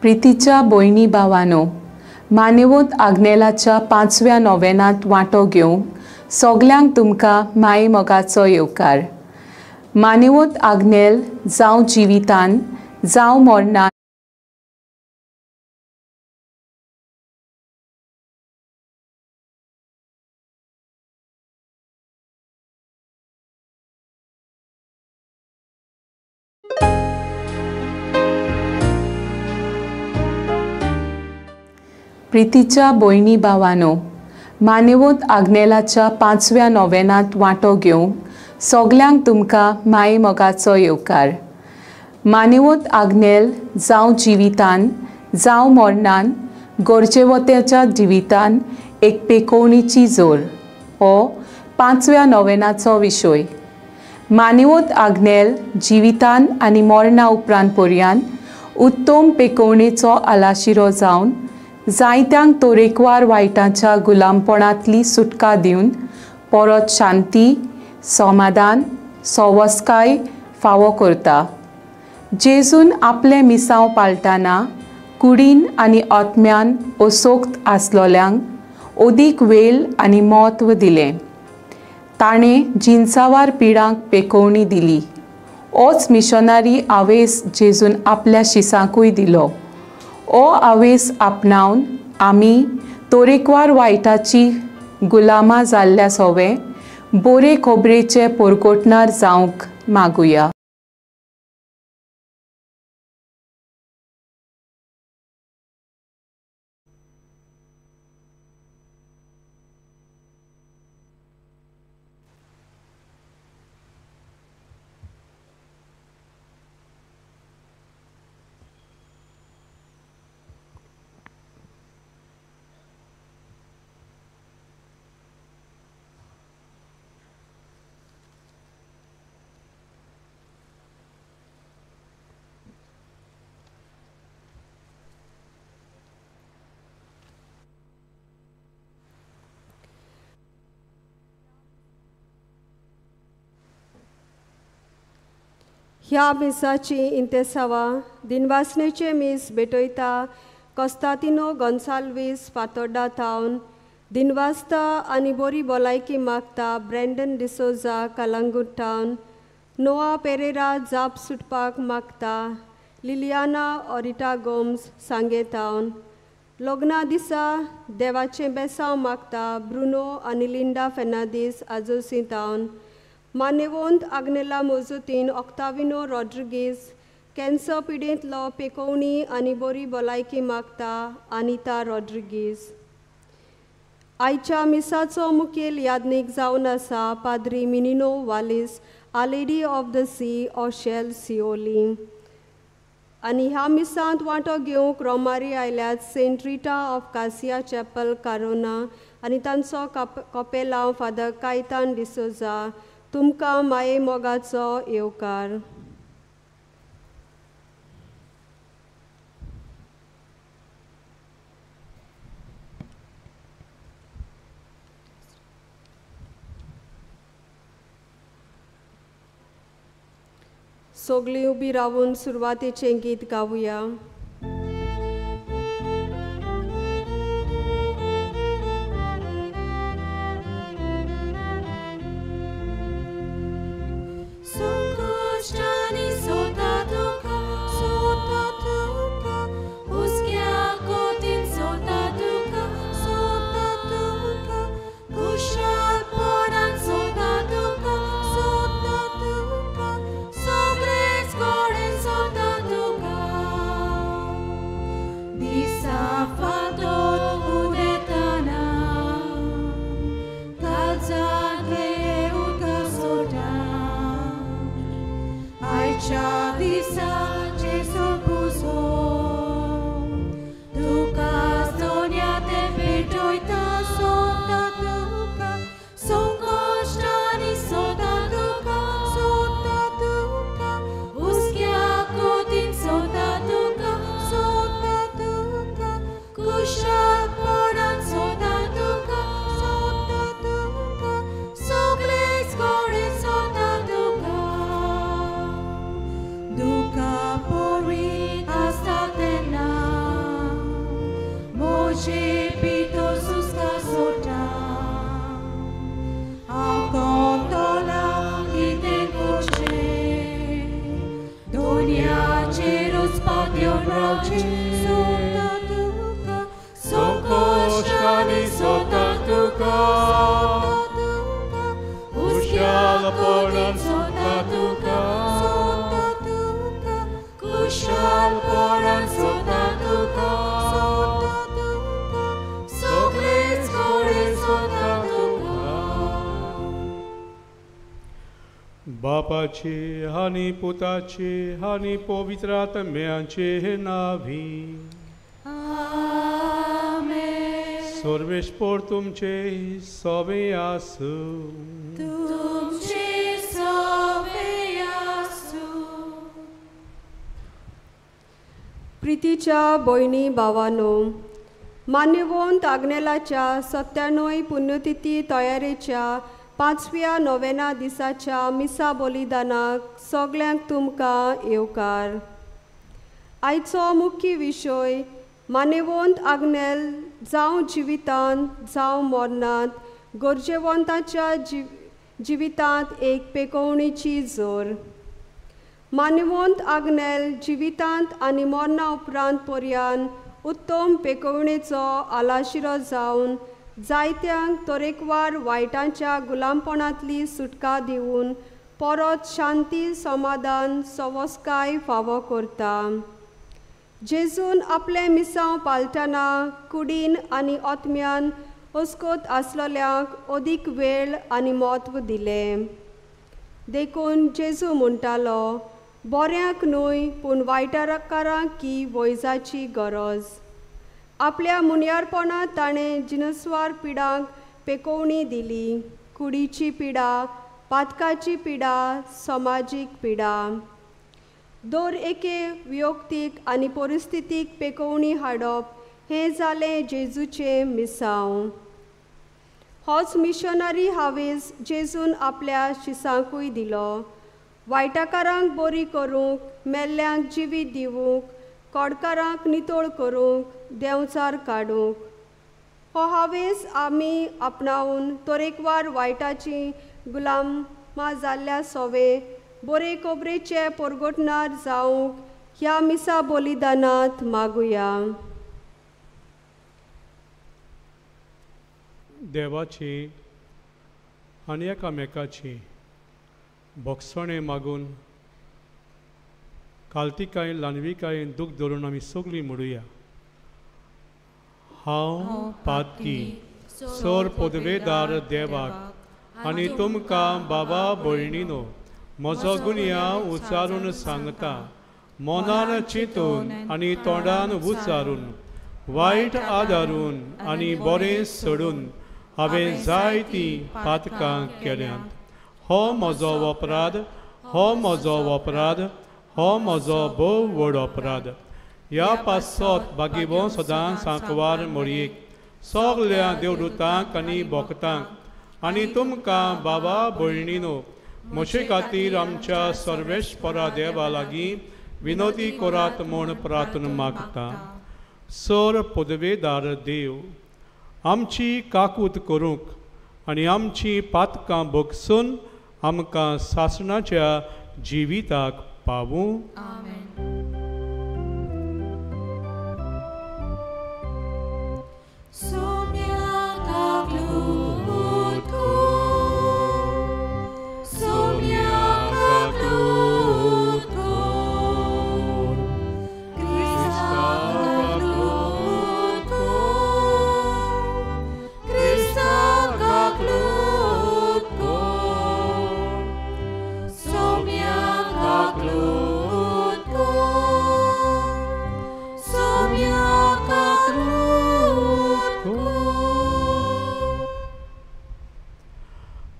प्रितीच्या भयणी भावानो, मानेवत आग्नेलाच्या पांचव्या नोवेनांत वांटो घेवंक सगल्यांक तुमकां माये मोगाचो येवकार. मानेवत आग्नेल जावं जिवितान जावं मरणान प्रितीच्या भयणी भावानो, मानेवत आग्नेलाच्या पांचव्या नोवेनांत वांटो घेवंक सगल्यांक तुमकां माये मोगाचो येवकार. मानेवत आग्नेल जावं जिवितान जावं मरणान गरजेवत्याच्या जिवितान एक पेकोवणीची जोर हो पांचव्या नोवेनाचो विशय. मानेवत आग्नेल जिवितान आनी मरणा उपरांत पर्यंत उत्तम पेकोवणेचो आलाशिरो जावन जायत्यांक तरेकवार वायटांच्या गुलामपणांतली सुटका दिवन परत शांती, समाधान, सवस्काय फावो करता. जेजून आपलें मिसांव पाळटाना कुडीन आनी आत्म्यान असोक्त आसलोल्यांक अदीक वेळ आनी म्हत्व दिलें. ताणें जिन्सावार पिडांक पेकोवणी दिली. होच मिशनरी आवेस जेजून आपल्या शिसांकूय दिलो. ओ आवेस आपणावन आमी तरेकवार वायटाची गुलामां जाल्ल्या सोवे बोरे खोबरेचे पोरकोटणार जावंक मागुया. ह्या मिसाची इंतेसावा दिनवासनेचे मीस भेटयता कोस्तातिनो गोन्साल्वीस फातोर्डा थावन दिनवासता आनी बरी भलायकी मागता ब्रँडन डिसोजा कलंगूट टावन नोआ पेरेरा जाप सुटपाक मागता लिलियाना ओरिटा गोम्स सांगे थावन लग्ना दिसा देवाचें बेसांव मागता ब्रुनो आनी लिंडा फेर्नांदीस आजोसी थावन मानेवंत आग्नेला मोजुतीन ऑक्ताविनो रॉड्रिगीज कॅन्सर पिडेंतलो पेकोवणी आनी बरी भलायकी मागता अनिता रॉड्रिगीज. आयच्या मिसाचो मुखेल यादनीक जावन आसा पाद्री Minino Valles, our lady of the sea Oshel Siolim. आनी ह्या मिसांत वांटो घेवंक रोमारी आयल्यात Saint Rita of Cascia chapel Carona आनी तांचो कपेलांव फादर कायतान डिसोजा. तुमकां माये मोगाचो येवकार. सगळीं उबी रावून सुरवातेचें गीत गावया. Sota tuca. तुमचे पितो सुस्का सोडटा हांव कोंतोला कितें करचें दुनियाचेरूच पातयेवन रावचें सोदता तुका संकश्टांनी सोदता तुका खुशालपणान सोदता तुका खुशालपणान सोदता तुका सगळेच कडेन सोदता तुका. बापाचे आनी पुताचे आनी पवित्र आत्म्याचे नावी. आमेन. सर्वेस्पर तुमचे सवे आसूं. तुमचे सवे आसूं. प्रितीच्या भयणी भावानो, मान्यवंत आग्नेलाच्या 97 पुण्यतिथी तयारेच्या 5व्या नोवेना दिसाच्या मिसा बलिदानाक सगल्यांक तुमकां येवकार. आयचो मुख्य विशय मान्यवंत आग्नेल जावं जिवितांत जावं मरणांत गरजेवंताच्या जिवितांत एक पेकोवणीची जोर. मान्यवंत आग्नेल जिवितांत आनी मरणा उपरांत पर्यान उत्तम पेकोवणेचो आलाशिरो जावन जायत्यांक तरेकवार वायटांच्या गुलामपणांतली सुटका दिवन परत शांती समाधान सवस्काय फावो करता. जेजून आपलें मिसांव पाळटना कुडीन आनी आत्म्यान अस्कोत आसलेल्यांक अदीक वेळ आनी म्हत्व दिलें. देखून जेजू म्हणटालो, बऱ्यांक न्हय पूण वायटकारांक की वैजाची गरज. आपल्या मुनयारपणांत ताणें जिनसवार पिडांक पेकोवणी दिली, कुडीची पिडा, पातकाची पिडा, समाजीक पिडा. दर एके व्यक्तीक आनी परिस्थितीक पेकोवणी हाडप हें जालें जेजूचें मिसांव. होच मिशनरी हावेस जेजून आपल्या शिसांकूय दिलो. वायटाकारांक बरी करूंक, मेल्ल्यांक जिवीत दिवूंक, कोडकारांक नितळ करूंक, देंवचार काडूंक. हो हावेस आमी आपणावन तरेकवार वायटाची गुलामां जाल्ल्या सोवे बरे खबरेचे परगटणार जावंक ह्या मिसा बलिदानांत मागुया. देवाची आनी एकामेकाची भोगसणें मागून कालतिकायेन ल्हानविकायेन दूख धरून आमी सगळीं म्हणुया. हांव पातकी सर पदवेदार देवाक आनी तुमकां बाबा भयणीनो म्हजो गुन्यांव उच्चारून सांगता, मनान चिंतून आनी तोंडान उच्चारून, वायट आदारून आनी बरें सोडून हांवें जायतीं पातकां केल्यांत. हो म्हजो अपराध, हो म्हजो अपराध, हो म्हजो भोव व्हड अपराध. ह्या पासत बागीबो सदां सांकवार मोरयेक सगल्या देवदूतांक आनी भक्तांक आनी तुमकां बाबा भयणीनो म्हजे खातीर आमच्या सर्वेस्परा देवा लागीं विनोदी करात म्हूण प्रार्थना मागता. सर पदवेदार देव आमची काकूत करूंक आनी आमची पातकां भोगसून आमकां सासणाच्या जिविताक पावूं.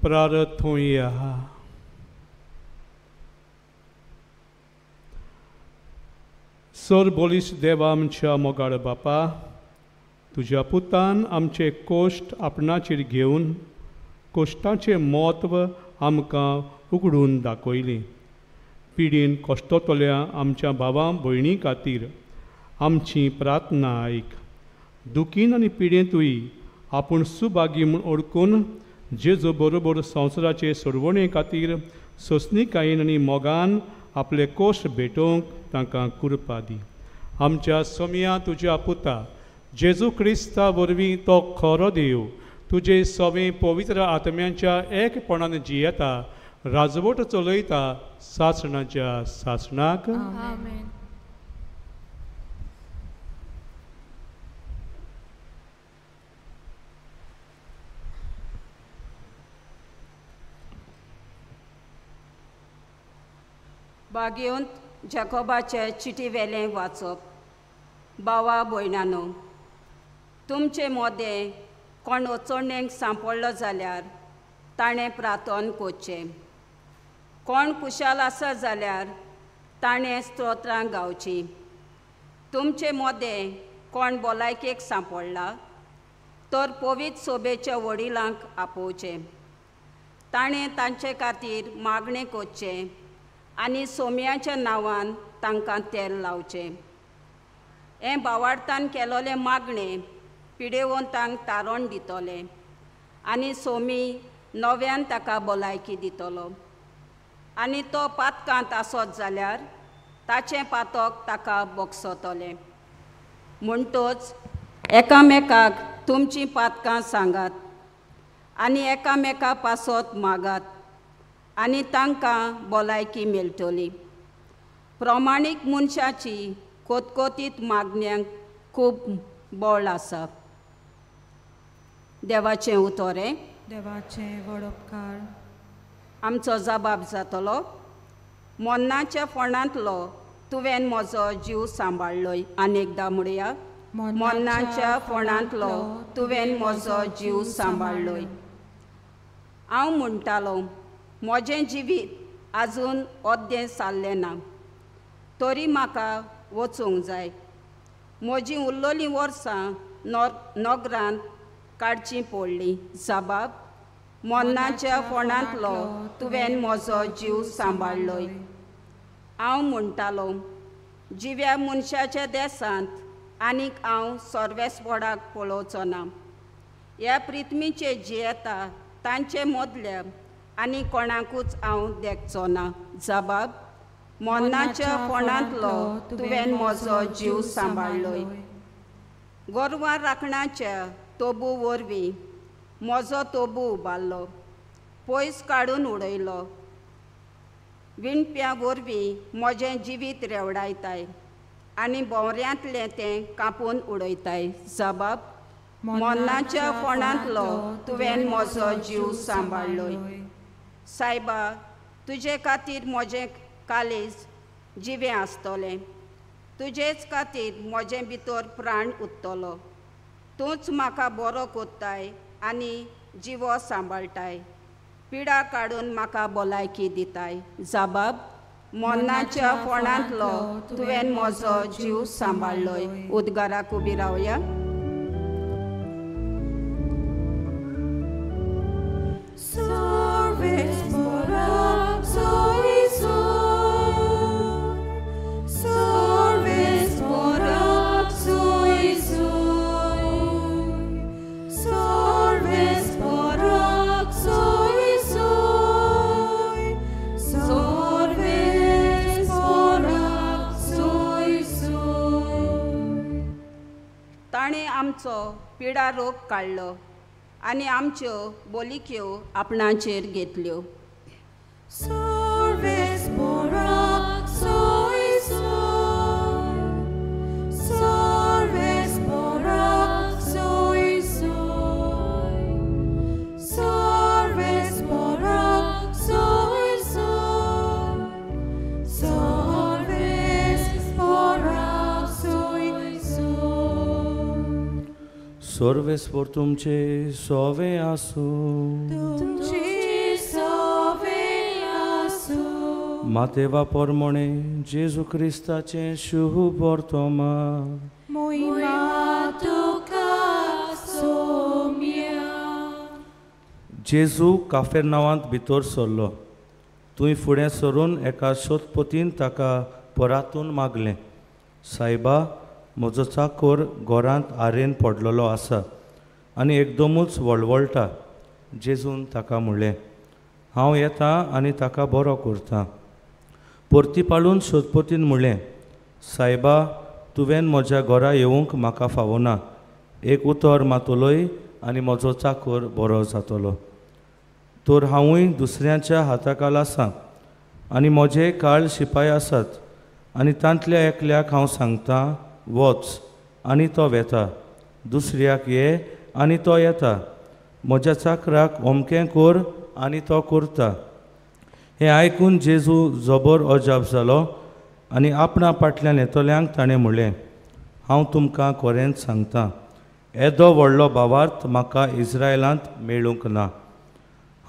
प्रार्थुया. सर बोलीस देवा आमच्या मोगाळ बापा, तुज्या पुतान आमचे कोश्ट आपणाचेर घेवन कोश्टाचें म्हत्व आमकां उगडून दाखयलें. पिडीन कश्टतल्या आमच्या भावां भयणी खातीर आमची प्रार्थना आयक. दुखीन आनी पिडेंतूय आपूण सुभागी म्हूण ओळखून जेजू बरोबर संवसाराचे सोडवणे खातीर सोंसणीकायेन आनी मोगान आपले कोश भेटोवंक तांकां कृपा दी. आमच्या सोमया तुज्या पुता जेजू क्रिस्ता वरवीं तो खरो देव तुजे सवे पवित्र आत्म्यांच्या एकपणान जियेता राजवट चलयता सासणाच्या सासणाक. आमेन. बागेवंत जॅकोबाचे चिटी वेलें वाचप. बावा भयणानो, तुमचे मोदें कोण अचोणेक सांपडलो जाल्यार ताणें प्रार्थन करचें, कोण कुशाल आसा जाल्यार ताणें स्तोत्रां गावचीं. तुमचे मोदें कोण भलायकेक सांपडला तर पवित्र सोबेच्या वडिलांक आपोवचें, ताणें तांचे खातीर मागणें करचें आनी सोम्याच्या नांवान तांकां तेल लावचें. हें बावार्थान केलोलें मागणें पिडेवंतांक तारण दितलें आनी सोमी नव्यान ताका भलायकी दितलो, आनी तो पातकांत आसत जाल्यार ताचें पातक ताका बगसतलें. म्हणटच एकामेकाक तुमचीं पातकां सांगात आनी एकामेका पासत मागात आनी तांकां भलायकी मेळटली. प्रमाणीक मनशाची कोतकोतीत मागण्यांक खूब बळ आसा. देवाचें उतोरें. देवाचें व्हड उपकार. आमचो जबाब जातलो. मरणाच्या फोंडांतलो तुवें म्हजो जीव सांबाळ्ळोय. आनी एकदां म्हणया, मरणाच्या फोंडांतलो तुवें म्हजो जीव सांबाळ्ळोय. हांव म्हणटालो म्हजें जिवीत आजून अर्दें सारलें ना, तरी म्हाका वचूंक जाय. म्हजीं उरलोलीं वर्सां नगरांत काडचीं पडलीं. जबाब मरणाच्या फोंडांतलो तुवें म्हजो जीव सांबाळ्ळोय. हांव म्हणटालो जिव्या मनशाच्या देसांत आनीक हांव सर्वेस्पणाक पळोवचो ना. ह्या पृथ्वीचेर जियेता तांचे मदल्या आनी कोणाकूच हांव देखचो ना. जबाब मरणाच्या फोंडांतलो तुवें म्हजो जीव सांबाळ्ळोय. गोरवां राखणाच्या तोबू वरवीं म्हजो तोबू उबारलो, पयस काडून उडयलो. विणप्या वरवीं म्हजें जिवीत रेवडायताय आनी भोंवऱ्यांतलें तें कापून उडयताय. जबाब मरणाच्या फोंडांतलो तुवें म्हजो जीव सांबाळ्ळोय. सायबा, तुजे खातीर म्हजें कालेज जिवें आसतलें, तुजेच खातीर म्हजें भितर प्राण उरतलो. तूंच म्हाका बरो कोत्ताय आनी जिवो सांबाळटाय, पिडा काडून म्हाका भलायकी दिताय. जबाब मरणाच्या फोंडांतलो तुवें म्हजो जीव सांबाळ्ळोय. उद्गाराक उबी रावया. ताणें आमचो पिडा रोग काडलो आनी आमच्यो बोलिक्यो आपणाचेर घेतल्यो. सर्वेस्पर तुमचे सोवे आसूं. तुमचे सोवे आसूं. मातेवा परमणे जेजू क्रिस्ताचें शुभ वर्तमान. मोहिमा तुका सोम्या. जेजू काफेरनावांत भितर सरलो. थंय फुडें सरून एका सोदपतीन ताका परातून मागलें, सायबा, म्हजो चाकोर घरांत आरेन पडलेलो आसा आनी एकदमूच वळवळटा. जेजून ताका म्हणलें, हांव येता आनी ताका बरो करता. परतीपाळून शोदपतीन म्हणलें, सायबा, तुवें म्हज्या घरा येवंक म्हाका फावना. एक उतर मातलोय आनी म्हजो चाकोर बरो जातलो. तर हांवूय दुसऱ्यांच्या हाताखाल आसा आनी म्हजे काळ शिपाय आसात आनी तांतल्या एकल्याक हांव सांगता वच आनी तो वेता, दुसऱ्याक ये आनी तो येता, म्हज्या चाकराक अमकें कर आनी तो करता. हें आयकून जेजू जबर अजाप जालो आनी आपणा फाटल्यान येतल्यांक ताणें म्हणलें, हांव तुमकां खरेंच सांगता, येदो व्हडलो भावार्थ म्हाका इस्रायलांत मेळूंक ना.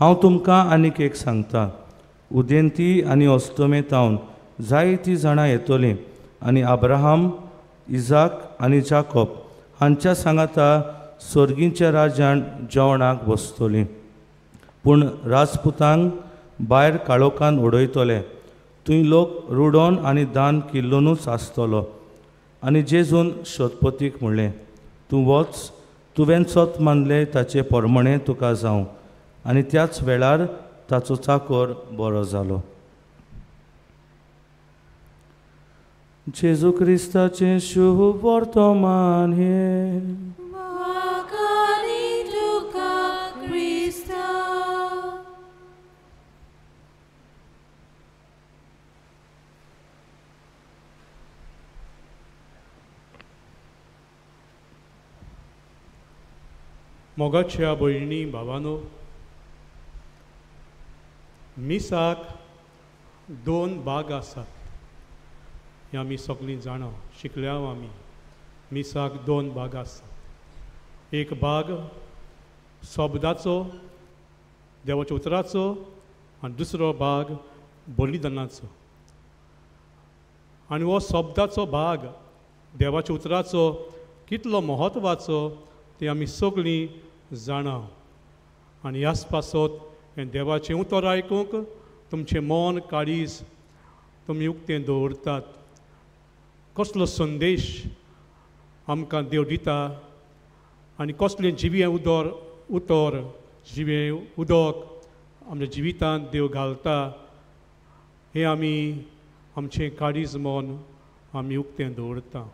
हांव तुमकां आनीक एक सांगता, उदेंती आनी अस्तमेतावन जायतीं जाणां येतलीं आनी अब्राहम, इजाक आनी जाकोब हांच्या सांगाता सर्गीच्या राज्यान जेवणाक बसतलीं. पूण राजपुतांक भायर काळोखान उडयतले. थंय लोक रुडोन आनी दान किल्लुनूच आसतलो. आनी जेजून शतपतीक म्हणलें, तूं वच, तुवें सत मानलें ताचे प्रमाणें तुका जावं. आनी त्याच वेळार ताचो चाकोर बरो जालो. जेजू क्रिस्ताचें शुभ वर्तमान हें. मोगाच्या भयणी भावानो, मिसाक दोन भाग आसात हें आमी सगळीं जाणा, शिकल्या आमी. मिसाक दोन भाग आसात. एक भाग शब्दाचो, देवाच्या उतराचो, आनी दुसरो भाग बलिदानाचो. आनी हो शब्दाचो भाग, देवाच्या उतराचो कितलो म्हत्वाचो तें आमी सगळीं जाणा. आनी ह्याच पासत हें देवाचें उतर आयकूंक तुमचें मन काळीज तुमी उक्तें दवरतात. कसलो संदेश आमकां देव दिता आनी कसलें जिवें उतर, जिवें उदक आमच्या जिवितांत देव घालता हें आमी आमचें काळीज मन आमी उक्तें दवरता.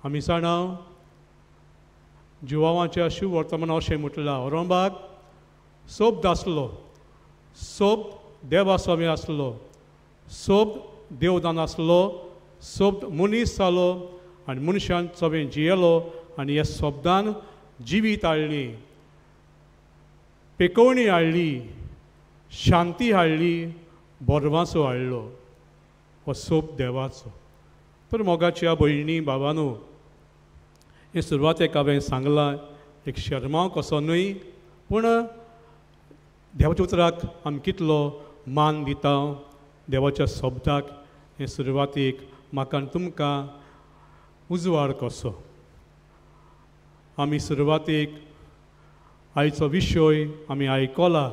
आमी जाणा जुवावाच्या शिव वर्तमान अशें म्हटलां, औरंगाबाद सोब आसलो, सोब देवास्वामी आसलो, सोब देवदान आसलो, सोब मनीस जालो आनी मनशान सगळें जियेलो आनी ह्या शब्दान जिवीत हाडली, पेकोवणी हाडली, शांती हाडली, बरवासो हाडलो. हो सोब देवाचो. तर मोगाच्या भयणी बाबानो, हे सुरवातेक हांवें सांगलां, एक शर्मांव कसो न्हय, पूण देवाच्या उतराक आमी कितलो मान दिता, देवाच्या शब्दाक, हे सुरवातेक म्हाका आनी तुमकां उजवाड कसो. आमी सुरवातेक आयचो विशय आमी आयकला,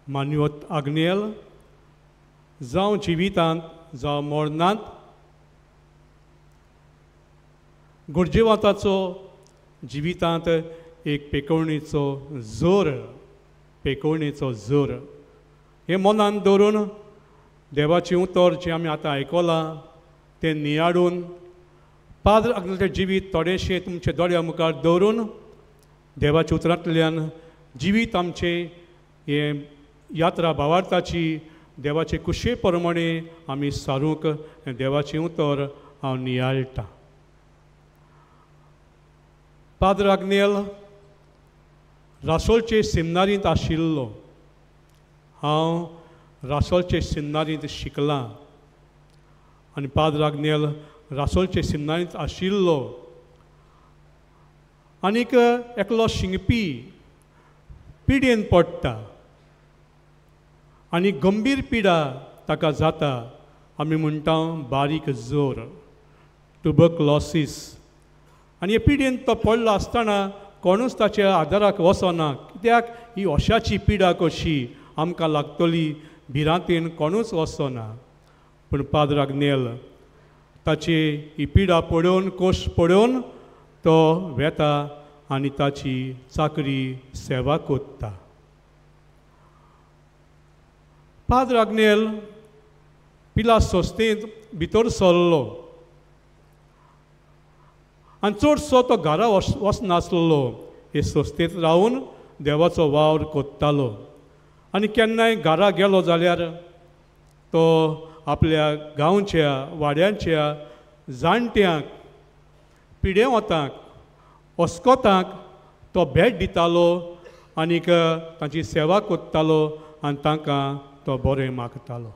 मान्यवत आग्नेल जावं जिवितांत जावं मरणांत गरजेवाताचो जिवितांत एक पेकोवणेचो जोर, पेकोवणेचो जोर हें मनान दवरून देवाचें उतर जें आमी आतां आयकलां तें नियाळून पाद्र आग्नेलाचें जिवीत थोडेंशें तुमच्या दोळ्या मुखार दवरून देवाच्या उतरांतल्यान जिवीत आमचें हें यात्रा भावार्थाची देवाचे कुशे प्रमाणे आमी सारूंक देवाचें उतर हांव नियाळटां. पाद्र आग्नेल रासोलचे सिमनारींत आशिल्लो. हांव रासोलचे सिमनारींत शिकलां आनी पाद्र आग्नेल रासोलचे सिमनारींत आशिल्लो. आनीक एकलो शिंगपी पिडेन पडटा आनी गंभीर पिडा ताका जाता. आमी म्हणटा बारीक जोर, ट्युबरक्लोसीस. आनी हे पिडेन तो पडलो आसतना कोणूच ताच्या आदाराक वचना, कित्याक ही अशाची पिडा कशी आमकां लागतली भिरांतेन कोणूच वचना. पूण पाद्र आग्नेल ताची ही पिडा पळोवन, कोश पळोवन तो वेता आनी ताची चाकरी सेवा कोत्ता. पाद्र आग्नेल पिलास संस्थेंत भितर सरलो आनी चडसो तो घरा वचनासलो. हे संस्थेंत रावन देवाचो वावर कोत्तालो आनी केन्नाय घरा गेलो जाल्यार तो आपल्या गांवच्या वाड्यांच्या जाणट्यांक, पिडेवतांक, ओस्कोतांक तो भेट दितालो आनीक तांची सेवा कोत्तालो आनी तांकां तो बरें मागतालो.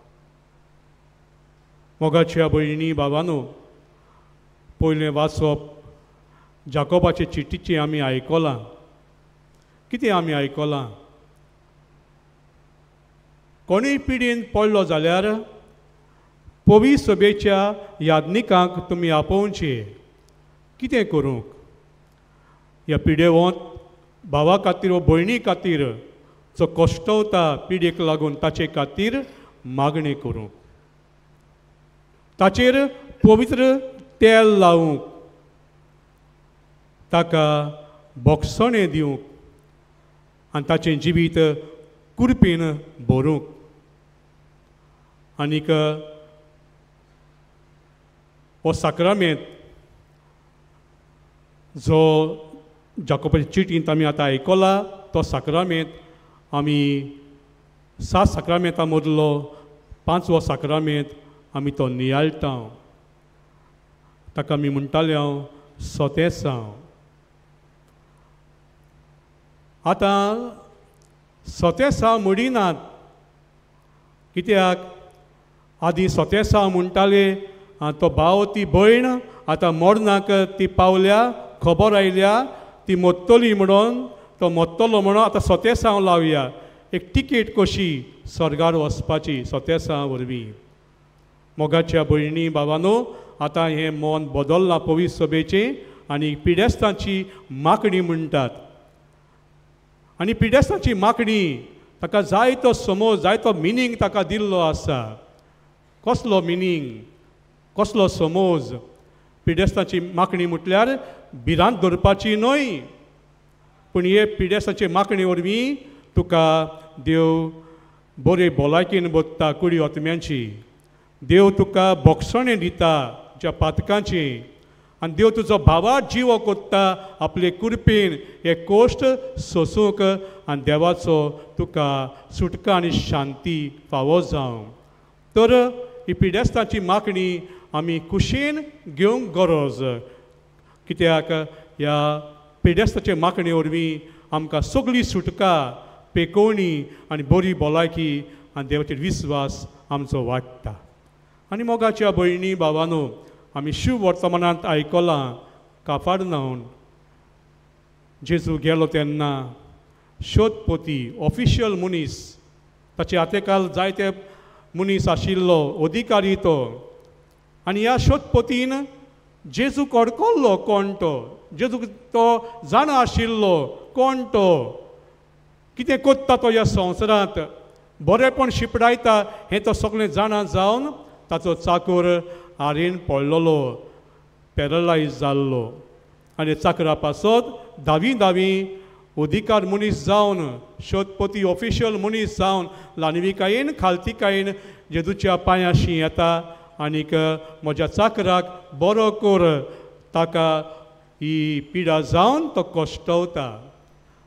मोगाच्या भयणी बाबानो, पयलें वाचप जाकोबाचे चिटीचें आमी आयकलां. कितें आमी आयकलां? कोणूय पिडीन पडलो जाल्यार पवी सभेच्या याज्ञिकांक तुमी आपोवचे. कितें करूंक? ह्या पिडेवंत भावा खातीर वा भयणी खातीर जो कश्टवता पिडेक लागून ताचे खातीर मागणें करूंक, ताचेर पवित्र तेल लावूंक, ताका बोगसणें दिवंक आनी ताचें जिवीत कुरपीन भरूंक. आनीक हो साक्रामेंत जो जाकोबाचे चिटींत आमी आतां आयकला तो साक्रामेंत आमी 7 साक्रामेंतां मदलो 5वो साक्रामेंत आमी तो नियाळटा. ताका आमी म्हणटाले हांव सोतेसांव. आतां सोतेसांव म्हणिनात कित्याक? आदीं सोतेसांव म्हणटाले तो भाव ती भयण आतां मरणाक ती पावल्या, खबर आयल्या ती मोत्तली म्हणून, तो मोत्तलो म्हणून आतां सोतेसांव लावया, एक तिकेट कशी स्वर्गार वचपाची सोतेसांव वरवीं. मोगाच्या भयणी बाबानो, आतां हें मन बदल्लां पवित्र सभेचें आनी पिडेस्तांची मागणी म्हणटात. आनी पिडेस्तांची मागणी ताका जायतो समज, जायतो मिनींग ताका दिल्लो आसा. कसलो मिनींग, कसलो समज? पिडेस्तांची मागणी म्हटल्यार भिरांत दवरपाची न्हय, पूण हे पिडेस्तांचे मागणी वरवीं तुका देव बरे भलायकेन बदता कुडी आत्म्यांची, देव तुका बोगसणें दिता ज्या पातकांची, आनी देव तुजो भावार जिवो कोत्ता आपले कुरपेन हे कोश्ट सोसूंक आनी देवाचो तुका सुटका आनी शांती फावो जावं. तर ही पिडेस्तांची मागणी आमी कुशीन घेवंक गरज, कित्याक ह्या पिडेस्ताचे मागणे वरवीं आमकां सगळी सुटका, पेकोवणी आनी बरी भलायकी आनी देवाचेर विस्वास आमचो वाडटा. आनी मोगाच्या भयणी बाबानो, आमी शिव वर्तमानांत आयकलां काफारनावन जेजू गेलो तेन्ना शोधपोती ऑफिशियल मनीस, ताचे आतेकाल जायते मनीस आशिल्लो अधिकारी तो, आनी ह्या शोधपोतीन जेजूक अडकल्लो कोण तो, जेजूक तो जाणा आशिल्लो कोण तो, कितें कोत्ता तो ह्या संवसारांत, बरेंपण शिपडायता हें तो सगळें जाणा जावन ताचो चाकोर आरेन पडलेलो, पॅरलायज जाल्लो. आनी चाकरा पासत धावी धावी अधिकार मनीस जावन, शोधपती ऑफिशियल मनीस जावन ल्हानविकायेन खालतिकायेन जेजूच्या पांयाशी येता आनीक म्हज्या चाकराक बरो कर, ताका ही पिडा जावन तो कश्टवता.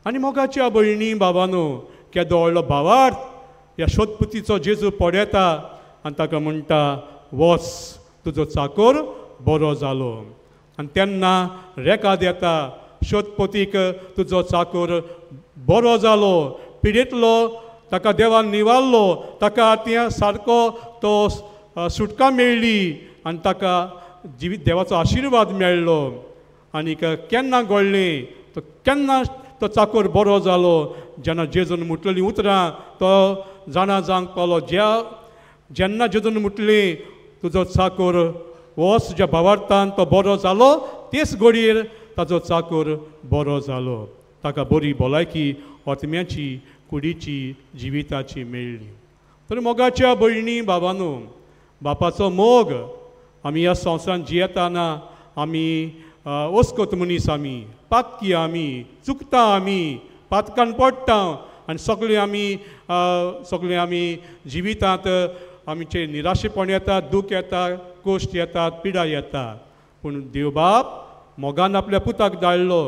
आनी मोगाच्या भयणी बाबानो, केदो व्हडलो भावार्थ ह्या शोधपतीचो जेजू पळयता आनी ताका म्हणटा, वच, तुजो चाकोर बरो जालो. आनी तेन्ना रेकाद येता शोधपतीक, तुजो चाकोर बरो जालो, पिडेतलो ताका देवान निवारलो, ताका त्या सारको तो सुटका मेळ्ळी आनी ताका जिवीत देवाचो आशिर्वाद मेळ्ळो. आनीक केन्ना घडलें तो, केन्ना तो चाकोर बरो जालो, जेन्ना जेजून म्हटलेलीं उतरां तो जाणा जावंक पावलो. ज्या जेन्ना जेजून म्हटलें तुजो चाकोर वच, ज्या भावार्थान तो बरो जालो, तेच घडयेर ताचो चाकोर बरो जालो, ताका बरी भलायकी आत्म्याची, कुडीची, जिविताची मेळ्ळी. तर मोगाच्या भयणी बाबानो, बापाचो मोग आमी ह्या संवसारांत जियेतना आमी ओस्कोत मनीस, आमी पातकी, आमी चुकता, आमी पातकान पडटा आनी सगळे आमी जिवितांत आमचे निराशेपण येता, दूख येता, कोश्ट येतात, पिडा येता. पूण देवबाप मोगान आपल्या पुताक धाडलो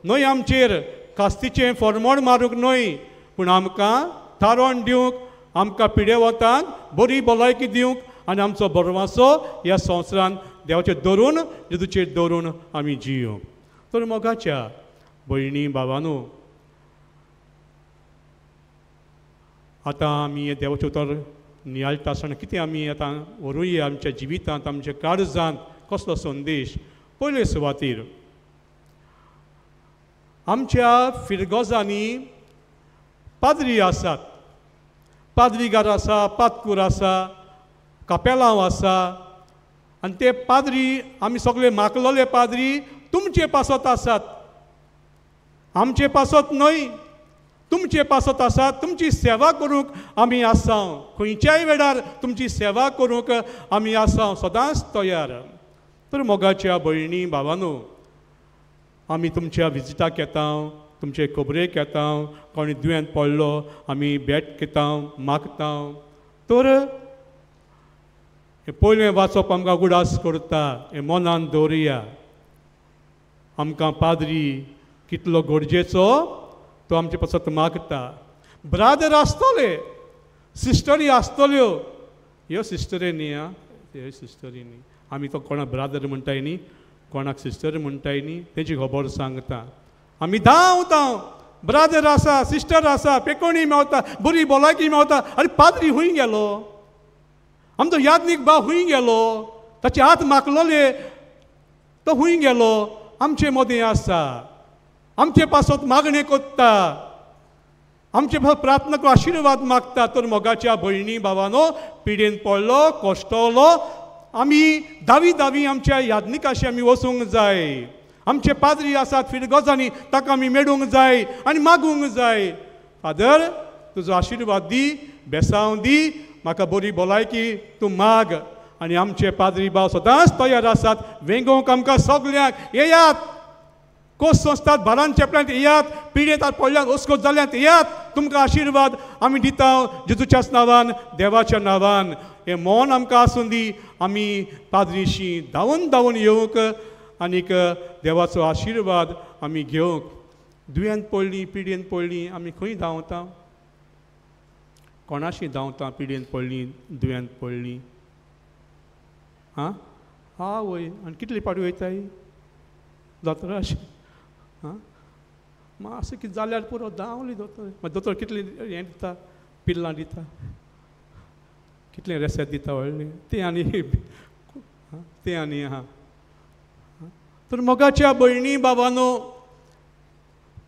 न्हय आमचेर कास्तीचें फॉर्मोण मारूंक न्हय, पूण आमकां थारोवन दिवंक, आमकां पिडेवतांक बरी भलायकी दिवंक आनी आमचो बरवासो ह्या संवसारांत देवाचेर धरून, जेजूचेर धरून आमी जियोंक. तर मोगाच्या भयणी भावानू, आतां आमी देवाचें उतर नियाळटा आसतना कितें आमी आतां व्हरूया आमच्या जिवितांत, आमच्या काळजांत कसलो संदेश? पयले सुवातीर आमच्या फिरगोजांनी पाद्री आसात, पाद्रीगार आसा, पातकूर आसा, कापेलांव आसा आनी ते पाद्री आमी सगळे माकलोले पाद्री तुमचे पासत आसात, आमचे पासत न्हय, तुमचे पासत आसात. तुमची सेवा करूंक आमी आसा, खंयच्याय वेळार तुमची सेवा करूंक आमी आसा, सदांच तयार. तर मोगाच्या भयणी भावानू, आमी तुमच्या विजिटाक येता, तुमचे खबरेक येता, कोणी दुयेंत पडलो आमी भेट घेता, मागता. तर हें पयलें वाचप आमकां उगडास करता, हें मनान दवरुया. आमकां पाद्री कितलो गरजेचो तो आमचे पासत मागता. ब्रादर आसतले, सिस्टरी आसतल्यो, ह्यो सिस्टरी न्ही आं, ह्यो सिस्टरी न्ही, आमी तो कोणाक ब्रादर म्हणटाय न्ही, कोणाक सिस्टर म्हणटाय न्ही, तेजी खबर सांगता. आमी धांवता, ब्रादर आसा, सिस्टर आसा, पेकोणी मेवता, बरी भलायकी मेवता. आनी पाद्री हुंय गेलो? आमचो यादनीक भाव हुंय गेलो? ताचे हात माकलोले तो हुंय गेलो? आमचे मदें आसा, आमचे पासत मागणें कोत्ता, आमचे पासत प्रार्थना आशिर्वाद मागता. तर मोगाच्या भयणी भावानो, पिडेन पडलो, कश्टवलो, आमी दावी दावी आमच्या यादनिकाशी आमी वचूंक जाय. आमचे पाद्री आसात फिरगोजांनी, ताका आमी मेळूंक जाय आनी मागूंक जाय, फादर तुजो आशिर्वाद दी, बेसांव दी, म्हाका बरी भलायकी तूं माग. आनी आमचे पाद्री भाव सदांच तयार आसात वेंगोवंक आमकां सगल्यांक. येयात, कोस संस्थात भारान चेपल्यांत येयात, पिडेंत पडल्यात, ओस्कोत जाल्यांत येयात, तुमकां आशिर्वाद आमी दिता जेजूच्याच नांवान, देवाच्या नांवान. हें मन आमकां आसूं दी, आमी पाद्रीशी धांवून धांवून येवंक आनीक देवाचो आशिर्वाद आमी घेवंक. दुयेंत पडली, पिडेन पडली, आमी खंय धांवता? कोणाशी धांवता? पिडेन पडली, दुयेंत पडली, आं आवय, आनी कितले पाटी वयताय दोतोरा अशें? आं मातशें कितें जाल्यार पुरो, धांवली दोतोर. मागीर दोतोर कितले हें दिता, पिल्लां दिता, कितलें रेसेत दिता व्हडलें तें आनी तें आनी आहा. तर मोगाच्या भयणी बाबानो,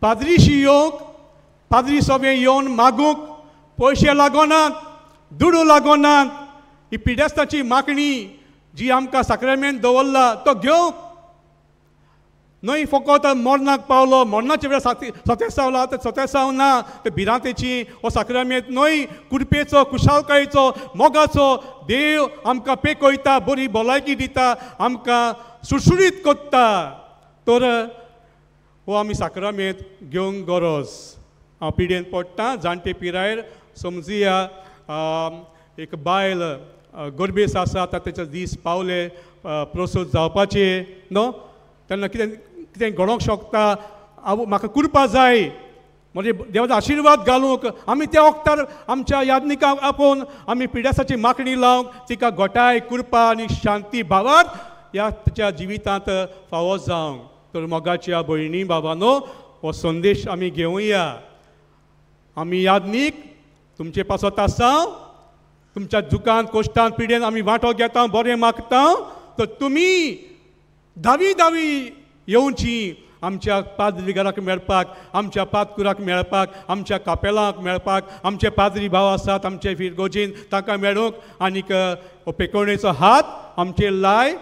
पाद्रीशी येवंक, पाद्री सोबें येवन मागूंक पयशे लागोनात, दुडू लागोनात. ही पिडेस्ताची मागणी जी आमकां साक्रामेंत दवरला तो घेवंक न्हय. फकत मरणाक पावलो, मरणाच्या वेळार सतेसावला तर सतेसाव ना, ते भिरांतेची हो साक्रामेंत न्हय, कुरपेचो, खुशालकायेचो, मोगाचो देव आमकां पेकयता, बरी भलायकी दिता, आमकां सुडसुडीत कोत्ता. तर हो आमी साक्रामेंत घेवंक गरज. हांव पिडेन पडटा, जाणटे पिरायेर समजुया एक बायल गरबेस आसा, आतां तेचे दीस पावले प्रोसोद जावपाचे न्हू, तेन्ना कितें कितें घडोवंक शकता. हांव म्हाका कुरपा जाय, म्हजे देवाचो आशिर्वाद घालूंक. आमी त्या वखदार आमच्या यादनिकाक आपोवन आमी पिड्यासाची मागणी लावंक तिका घोटाय, कुरपा आनी शांती भावार्थ ह्या तिच्या जिवितांत फावो जावंक. तर मोगाच्या भयणी बाबानो, हो संदेश आमी घेवया. आमी यादनीक तुमचे पासत आसा, तुमच्या दुकान कोश्टान पिडेन आमी वांटो घेता, बरें मागता. तर तुमी धावी धावी येवची आमच्या पाद्रीगाराक मेळपाक, आमच्या पादकुराक मेळपाक, आमच्या कापेलाक मेळपाक. आमचे पाद्री भाव आसात आमचे फिरगोजीन, तांकां मेळूंक आनीक पेकोवणेचो हात आमचे लाय,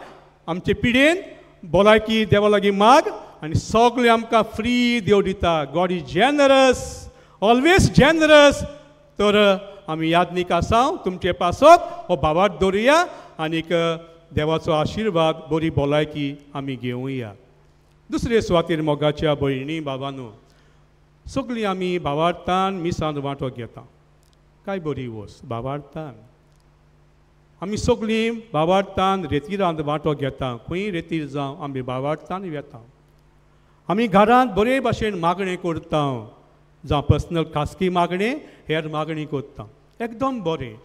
आमचे पिडेन भलायकी देवा लागीं माग आनी सगळें आमकां फ्री देव दिता. God is generous, always generous. तर आमी यादनीक आसा तुमचे पासत हो भावार्थ दवरुया आनीक देवाचो आशिर्वाद बरी भलायकी आमी घेवया. दुसरे सुवातेर मोगाच्या भयणी बाबांनो, सगळीं आमी भावार्थान मिसांत वांटो घेता. काय बरी वस भावार्थान आमी सगळीं भावार्थान रेतिरांत वांटो घेता. खंय रेतीर जावं आमी भावार्थान वेता. आमी घरांत बरे भाशेन मागणें करता, जावं पर्सनल खासगी मागणें हेर मागणी करता. एकदम बरें,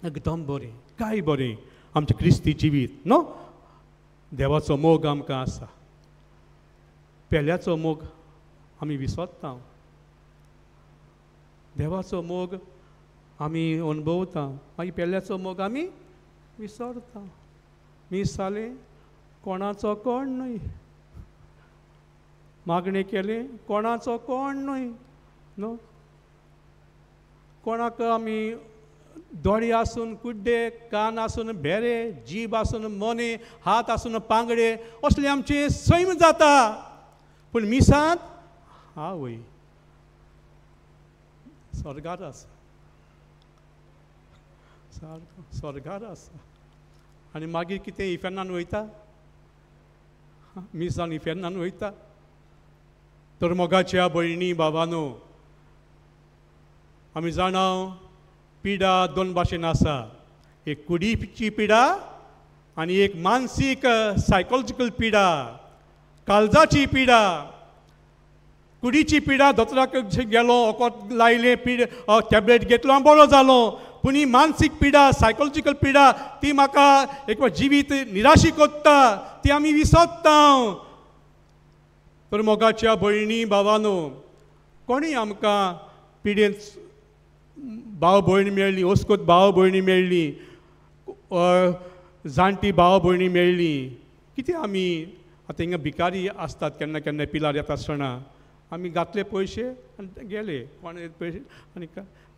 एकदम बरें, काय बरें आमचें क्रिस्ती जिवीत न्हू. देवाचो मोग आमकां आसा, पेल्याचो मोग आमी विसरता, देवाचो मोग आमी अणभवता, मागीर पेल्याचो मोग आमी विसरता. मीस जालें कोणाचो कोण न्हय, मागणें केलें कोणाचो कोण न्हय न्हू. कोणाक आमी दोळे आसून कुड्डे, कान आसून भेरे, जीब आसून मोने, हात आसून पांगडे, असले आमचें सैम जाता. पूण मिसांत आवय स्वर्गार आसा, सारको स्वर्गार आसा. आनी मागीर कितें इफेर्नान वयता, मिसान इफेर्नान वयता. तर मोगाच्या भयणी बाबानो, आमी जाणा पिडा दोन भाशेन आसा, एक कुडीची पिडा आनी एक मानसीक सायकोलॉजिकल पिडा, काळजाची पिडा. कुडीची पिडा दोतोराक गेलो, वखद लायलें, पीड टॅबलेट घेतलो आनी बरो जालो. पूण ही मानसीक पिडा, सायकोलॉजिकल पिडा, ती म्हाका एक जिवीत निराशी कोत्ता, ती आमी विसरता. तर मोगाच्या भयणी भावानो, कोणी आमकां पिडेंत भाव भयण मेळ्ळी, ओस्कोत भाव भयणी मेळ्ळी, जाणटी भाव भयणी मेळ्ळी, कितें आमी आतां हिंगा भिकारी आसतात केन्ना केन्ना पिलार येता आसतना आमी घातले पयशे आनी गेले कोण पयशे, आनी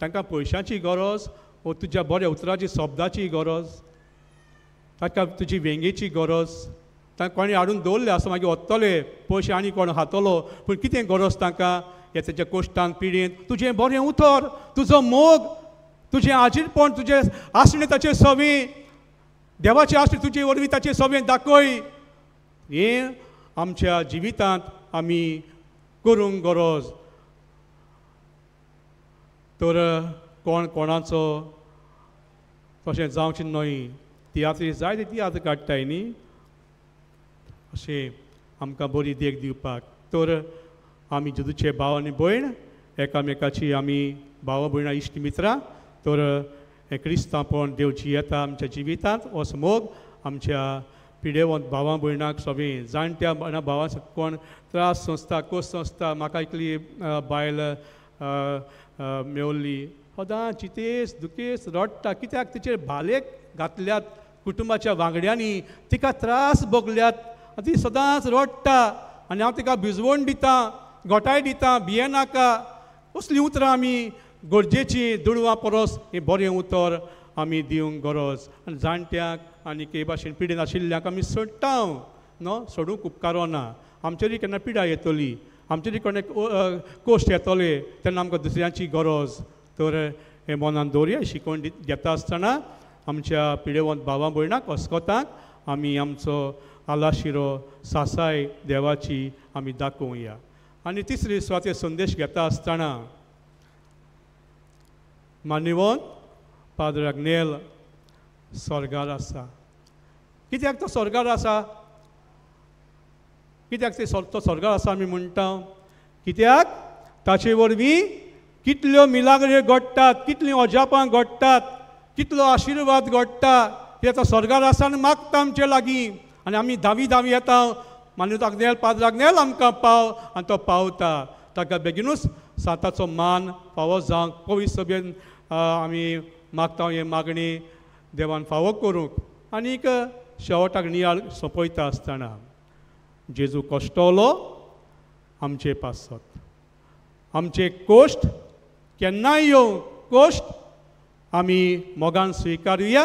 तांकां पयशांची गरज वो तुज्या बऱ्या उतराची शब्दाची गरज, ताका तुजी वेंगेची गरज. तांकां कोणी हाडून दवरले आसा, मागीर वतले पयशे आनी कोण खातलो, पूण कितें गरज तांकां ह्या तेच्या कोश्टान पिडेंत तुजें बरें उतर, तुजो मोग, तुजें आजीरपण, तुजें आसणें ताचें सवें, देवाचें आसणें तुजे वरवीं ताचें सवें दाखय. हें आमच्या जिवितांत आमी करूंक गरज. तर कोण कोणाचो तशें जावचें न्हय. तियात्री जाय ते तियात्र काडटाय न्ही, अशें आमकां बरी देख दिवपाक. तर आमी जेजूचे भाव आनी भयण एकामेकाची आमी भाव भयणां इश्ट मित्रां. तर हें क्रिस्तांवपण देव जियेता आमच्या जिवितांत, हो मोग आमच्या पिडेवंत भावां भयणांक सगळीं जाणट्या भावां कोण त्रास सोंसता, कोस सोंसता. म्हाका एकली बायल मेवली, सदां चितेस दुखेस रडटा, कित्याक तिचेर भाले घातल्यात कुटुंबाच्या वांगड्यांनी, तिका त्रास भोगल्यात, ती सदांच रडटा. आनी हांव तिका भिजवण दितां, गोठाय दितां, भियेनाका. असलीं उतरां आमी गरजेचीं, दुडवां परस हें बरें उतर आमी दिवंक गरज. आनी जाणट्यांक आनी के भाशेन पिडेन आशिल्ल्यांक आमी सोडटा न्हू, सोडूंक उपकारना. आमचेरूय केन्ना पिडा येतली, आमचेरूय केन्ना कोश्ट येतले, तेन्ना आमकां दुसऱ्यांची गरज. तर हें मनान दवरया. शिकवण घेता आसतना आमच्या पिडेवंत भावां भयणांक अस्कोतांक आमी आमचो आलाशिरो सासाय देवाची आमी दाखोवया. आनी तिसरी सुवातेर संदेश घेता आसतना मान्यवंत पाद्र आग्नेल स्वर्गार आसा. कित्याक तो स्वर्गार आसा, कित्याक ते तो स्वर्गार आसा आमी म्हणटा, कित्याक ताचे वरवीं कितल्यो मिलाग्री घडटात, कितलीं अजापां घडटात, कितलो आशिर्वाद घडटा. ते आतां स्वर्गार आसा आनी मागता आमचे लागीं, आनी आमी धावी धावी येता, मान्यवंत आग्नेल पाद्र आग्नेल आमकां पाव, आनी तो पावता. ताका बेगिनूच सांताचो मान फावो जावंक पवित्र सभेन आमी मागता हे मागणी देवान फावो करूंक. आनीक शेवटाक नियाळ सोंपयता आसतना जेजू कश्टलो आमचे पासत, आमचे कोश्ट केन्नाय येवं, कोश्ट आमी मोगान स्विकारुया,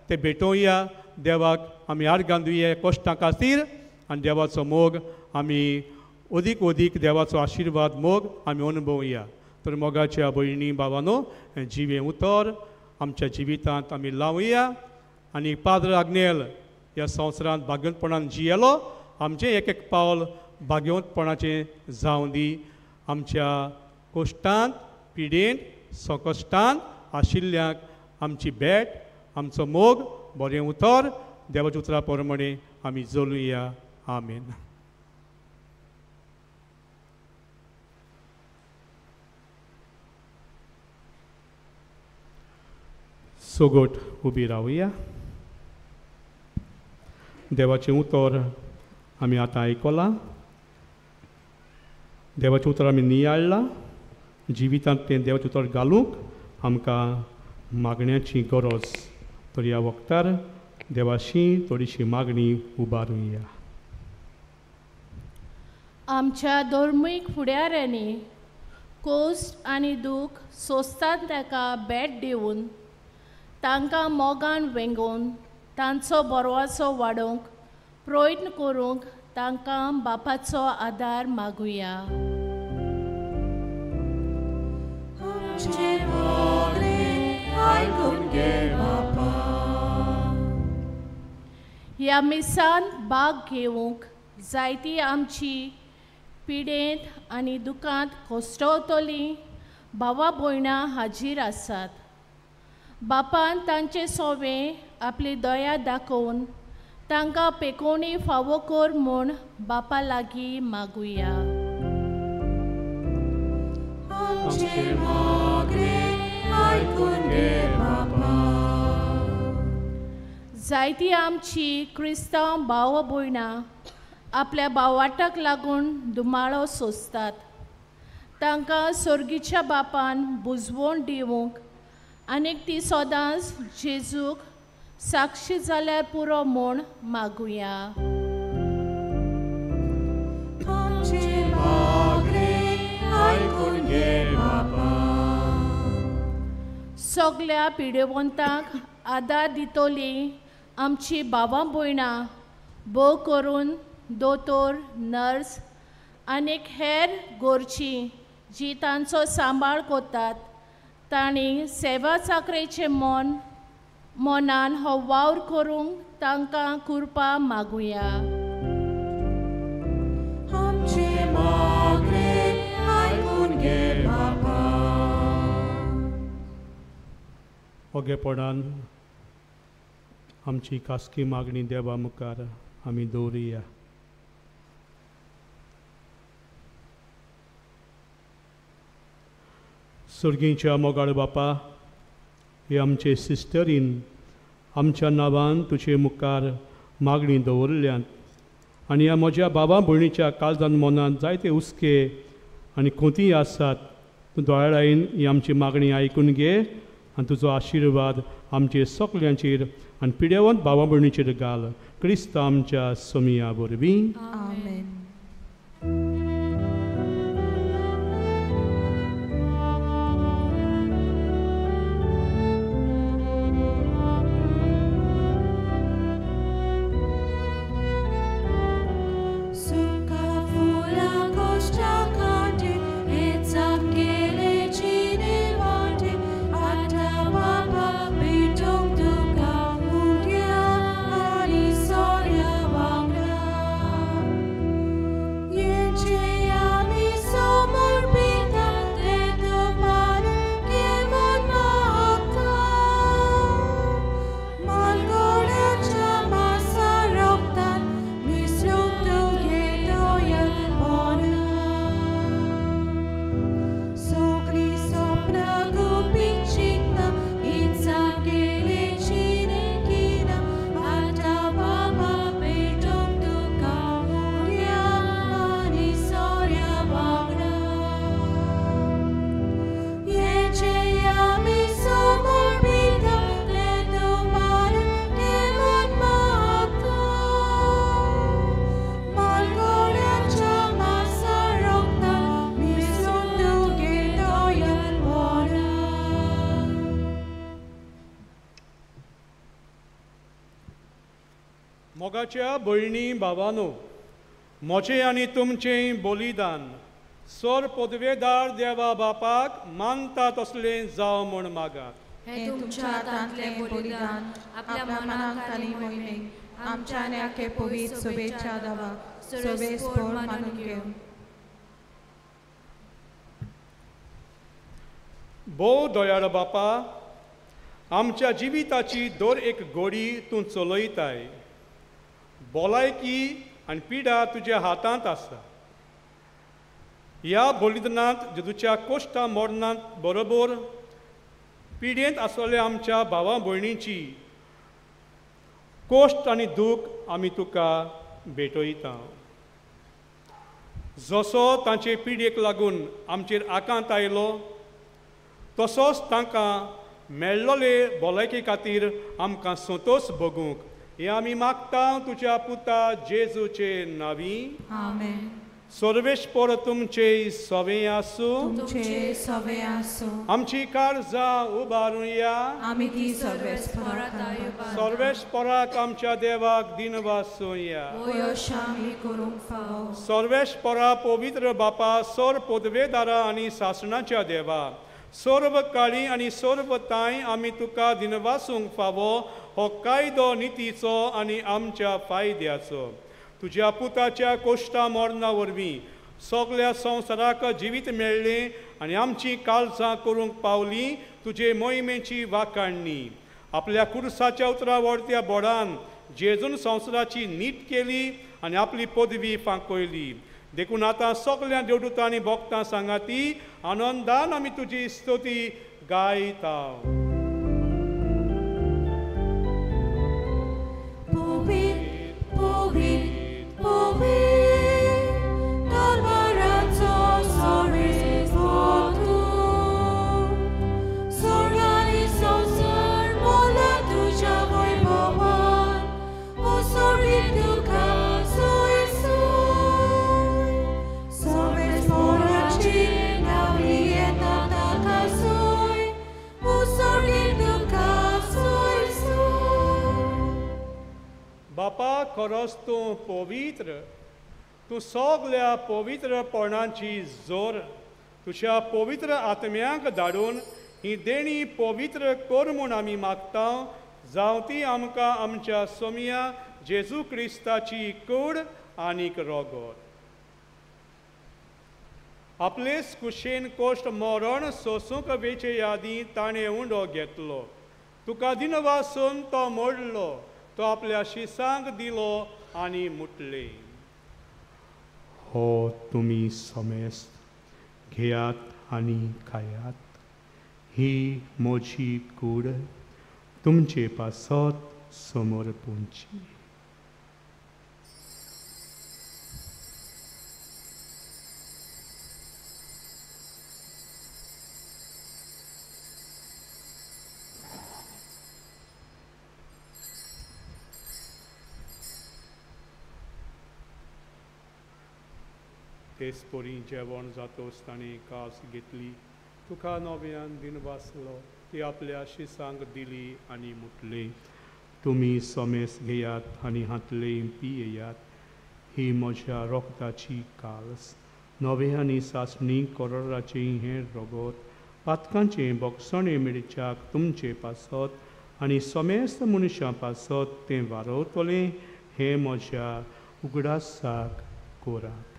ते भेटोवया देवाक, आमी आर्गां दिवया कोश्टां खातीर, आनी देवाचो मोग आमी अदीक अदीक देवाचो आशिर्वाद मोग आमी अनुभवया. तर मोगाच्या भयणी भावानो, हें जिवें उतर आमच्या जिवितांत आमी लावया आनी पाद्र आग्नेल ह्या संवसारांत भाग्यवंतपणान जियेलो. आमचें एक एक पावल भाग्यवंतपणाचें जावं दी. आमच्या कोश्टांत, पिडेंत, संकश्टांत आशिल्ल्यांक आमची भेट, आमचो मोग, बरें उतर देवाच्या उतरा प्रमाणे आमी जलुया. आमेन. सोगोट उबी रावया. देवाचें उतर आमी आतां आयकलां. देवाचें उतर आमी नियाळ्ळां. जिवितांत तें देवाचें उतर घालूंक आमकां मागण्याची गरज. तर ह्या वखदार देवाशी थोडीशी मागणी उबारुया. आमच्या धर्मीक फुडाऱ्यांनी कोश्ट आनी दूख सोंसतात ताका भेट दिवन तांकां मोगान वेंगोवन तांचो बरवाचो वाडोवंक प्रयत्न करूंक तांकां बापाचो आदार मागुया. ह्या मिसान भाग घेवंक जायती आमची पिडेंत आनी दुकांत कोश्टवतलीं भावा भयणां हाजीर आसात. बापान तांचे सोवे आपली दया दाखोवन तांकां पेकोवणी फावो कर म्हूण बापा लागीं मागुया. जायती आमची क्रिस्तांव भाव भयणां आपल्या भावाटाक लागून दुमाळो सोंसतात. तांकां सोर्गीच्या बापान बुजवण दिवंक आनीक ती सदांच जेजूक साक्षी जाल्यार पुरो म्हूण मागुया. सगल्या पिडेवंतांक आदार दितली आमची भावां भयणां भोव करून दोतोर, नर्स आनीक हेर गोरची जी तांचो सांबाळ करतात तांणी सेवा चाकरेचें मन मनान हो वावर करूंक तांकां कृपा मागुया. ओगेपणान आमची खासगी मागणी देवा मुखार आमी दवरुया. सर्गीच्या मोगाळ बापा, हे आमचे सिस्टरीन आमच्या नांवान तुजे मुखार मागणी दवरल्यात आनी ह्या म्हज्या बाबा भयणीच्या काळजान मनांत जायते हुस्के आनी खोती आसात. तूं दोळ्यान ही आमची मागणी आयकून घे आनी तुजो आशिर्वाद आमचे सगल्यांचेर आनी पिडेवंत भावा भयणीचेर घाल. क्रिस्त आमच्या सोमिया वरवीं. आमेन. मोगाच्या भयणी भावानो, म्हजें आनी तुमचें बलिदान सर पदवेदार देवा बापाक मानता तसलें जावं म्हूण मागात. हे तुमच्या हातांतलें बलिदान आपल्या मनाक आनी मोहिमेक आमच्या आनी आखे पवित्र सभेच्या दावाक सर्वेस्पोर मानून घेवं. भोव दयाळ बापा, आमच्या जिविताची दर एक गोडी तूं चलयताय. भलायकी आनी पिडा तुज्या हातांत आसा. ह्या बलिदानांत जेजूच्या कोश्टा मरणांत बरोबर पिडेंत आसलेल्या आमच्या भावा भयणींची कोश्ट आनी दूख आमी तुका भेटयता. जसो तांचे पिडयेक लागून आमचेर आकांत आयलो तसोच तांकां मेळ्ळोले भलायके खातीर आमकां संतोश भोगूंक हें आमी मागता तुज्या पुता जेजूचे नांवी. आमेन. सर्वेस्पोर तुमचे सवे आसूं. तुमचे सवे आसूं. आमची काळजां उबारुया. आमी ती सर्वेस्पोराक सर्वेस्पोराक आमच्या देवाक दिनवासुया. करूंक फावो. सर्वेस्पोरा पवित्र बापा, सर पदवेदारा आनी सासणाच्या देवा, सर्व काळी आनी सर्व तांय आमी तुका दिनवासूंक फावो हो कायदो नितीचो आनी आमच्या फायद्याचो. तुज्या पुताच्या कोश्टा मरणा वरवीं सगल्या संवसाराक जिवीत मेळ्ळें आनी आमची काळजां करूंक पावली तुजे मोहिमेची वाखाणणी. आपल्या कुर्साच्या उतरा वळत्या बोडान जेजून संवसाराची नीट केली आनी आपली पदवी फांकयली. देखून आतां सगल्या देवदूतां आनी भक्तां सांगाती आनंदान आमी तुजी स्तुती गायता. बापा, खरोच तूं पवित्र, तूं सगल्या पवित्रपणाची जोर. तुज्या पवित्र आत्म्यांक धाडून ही देणी पवित्र कर म्हूण आमी मागता. जावं ती आमकां आमच्या सोमया जेजू क्रिस्ताची कूड आनीक रोगोत. आपलेच कुशेन कोश्ट मरण सोसूंक वेचे यादी ताणें उंडो घेतलो. तुका दिनवासून तो मोडलो, तो आपल्या शिसांक दिलो आनी मुटले, हो तुमी समेस्त घेयात आनी खायात, ही म्हजी कूड तुमचे पासत समर्पूंची. तेच परी जेवण जातोच ताणें कास घेतली, तुका नव्यान दिनवासलो, ती आपल्या शिसांक दिली आनी मुटले, तुमी समेस घेयात आनी हातले पियेयात, ही म्हज्या रोगताची काल्स, नवे आनी सासणी करोराचें हें रोगोत पातकांचें बोगसणें मेळच्याक तुमचे पासत आनी समेस्त मनशां पासत तें वारवतलें, हें म्हज्या उगडासाक करात.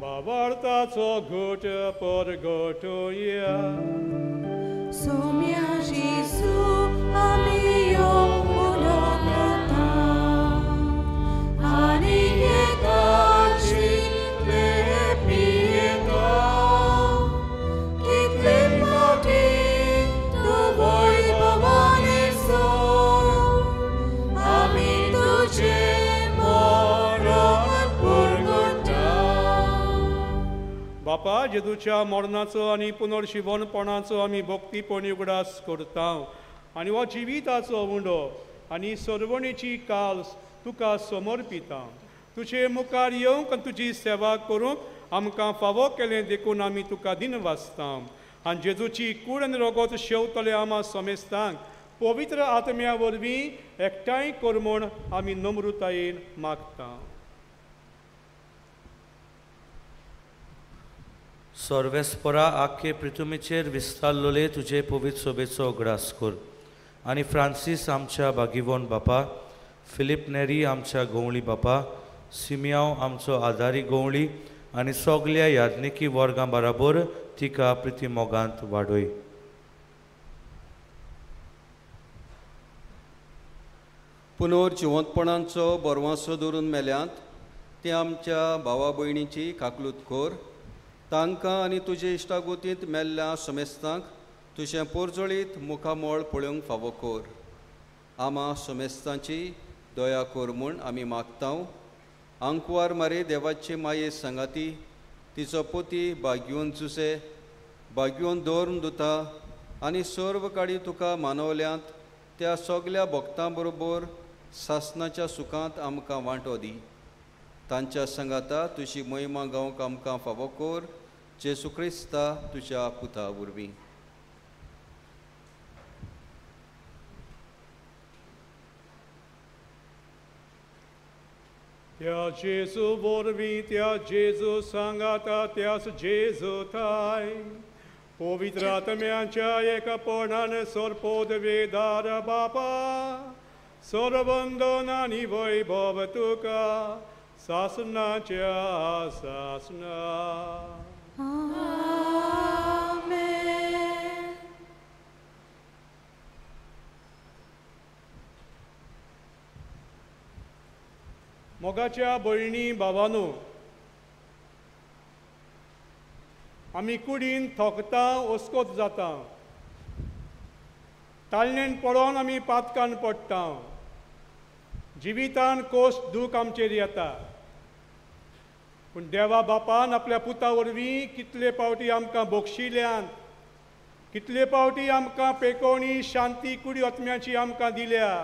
बाबार्थाचो घट परगटोया. सोम्या जेजू आमी यो उलोवता आनी एकाची पियेता, कितले फावटी तूं वैभवाने सोड आमी तुजें मरण पुरगुटा. बापा, जेजूच्या मरणाचो आनी पुनर्शिवणपणाचो आमी भक्तीपणी उगडास करता आनी हो जिविताचो उंडो आनी सर्वणेची काल्स तुका समर्पिता. तुजे मुखार येवंक आनी तुजी सेवा करूंक आमकां फावो केलें देखून आमी तुका दिनवासता. आनी जेजूची कूड आनी रगत शेवतले आमा समेस्तांक पवित्र आत्म्या वरवीं एकठांय कर म्हूण आमी नम्रतायेन मागता. सर्वेस्परा आख्खे पृथ्वीचेर विस्तारलोले तुजे पवित्र सोबेचो उगडास कर आनी फ्रांसीस आमच्या बागिवोन बापा, फिलीप नेरी आमच्या गवळी बापा, सिमियांव आमचो आदारी गवळी आनी सगल्या याज्ञिकी वर्गां बराबर तिका प्रिती मोगांत वाडय. पुनर्जिवंतपणाचो बरवासो धरून मेल्यांत ते आमच्या भावा भयणीची काकलूत कर. तांकां आनी तुजे इश्टागोतींत मेल्ल्या समेस्तांक तुजें पोरजळीत मुखामळ पळोवंक फावो कर. आमा समेस्तांची दया कर म्हूण आमी मागता. आंकवार मारे देवाचे माये सांगाती तिचो पोती बागयोन जुसे बागयोन दवरून दुता आनी सर्व काडी तुका मानवल्यांत त्या सगल्या भक्तां बरोबर सासनाच्या सुखांत आमकां वांटो दी. तांच्या सांगाता तुजी महिमा गावंक आमकां फावो कर. जेजू क्रिस्ता तुज्या पुता वरवीं. त्या जेजू वरवीं, त्या जेजू सांगाता, त्यास जेजू थाय पवित्र आत्म्याच्या एकापणान सर्पोदवेदार बापा सर्वंदन आनी वैभव तुका सासनाच्या सासना. आमेन. मोगाच्या भयणी बाबानो, आमी कुडीन थकता, ओस्कोत जाता, ताळणेन पडोन आमी पातकान पडटा, जिवितान कोश दूख आमचेर येता. पूण देवा बापान आपल्या पुता वरवीं कितले पावटी आमकां बक्षिल्यान, कितले पावटी आमकां पेकोवणी शांती कुडी आत्म्याची आमकां दिल्या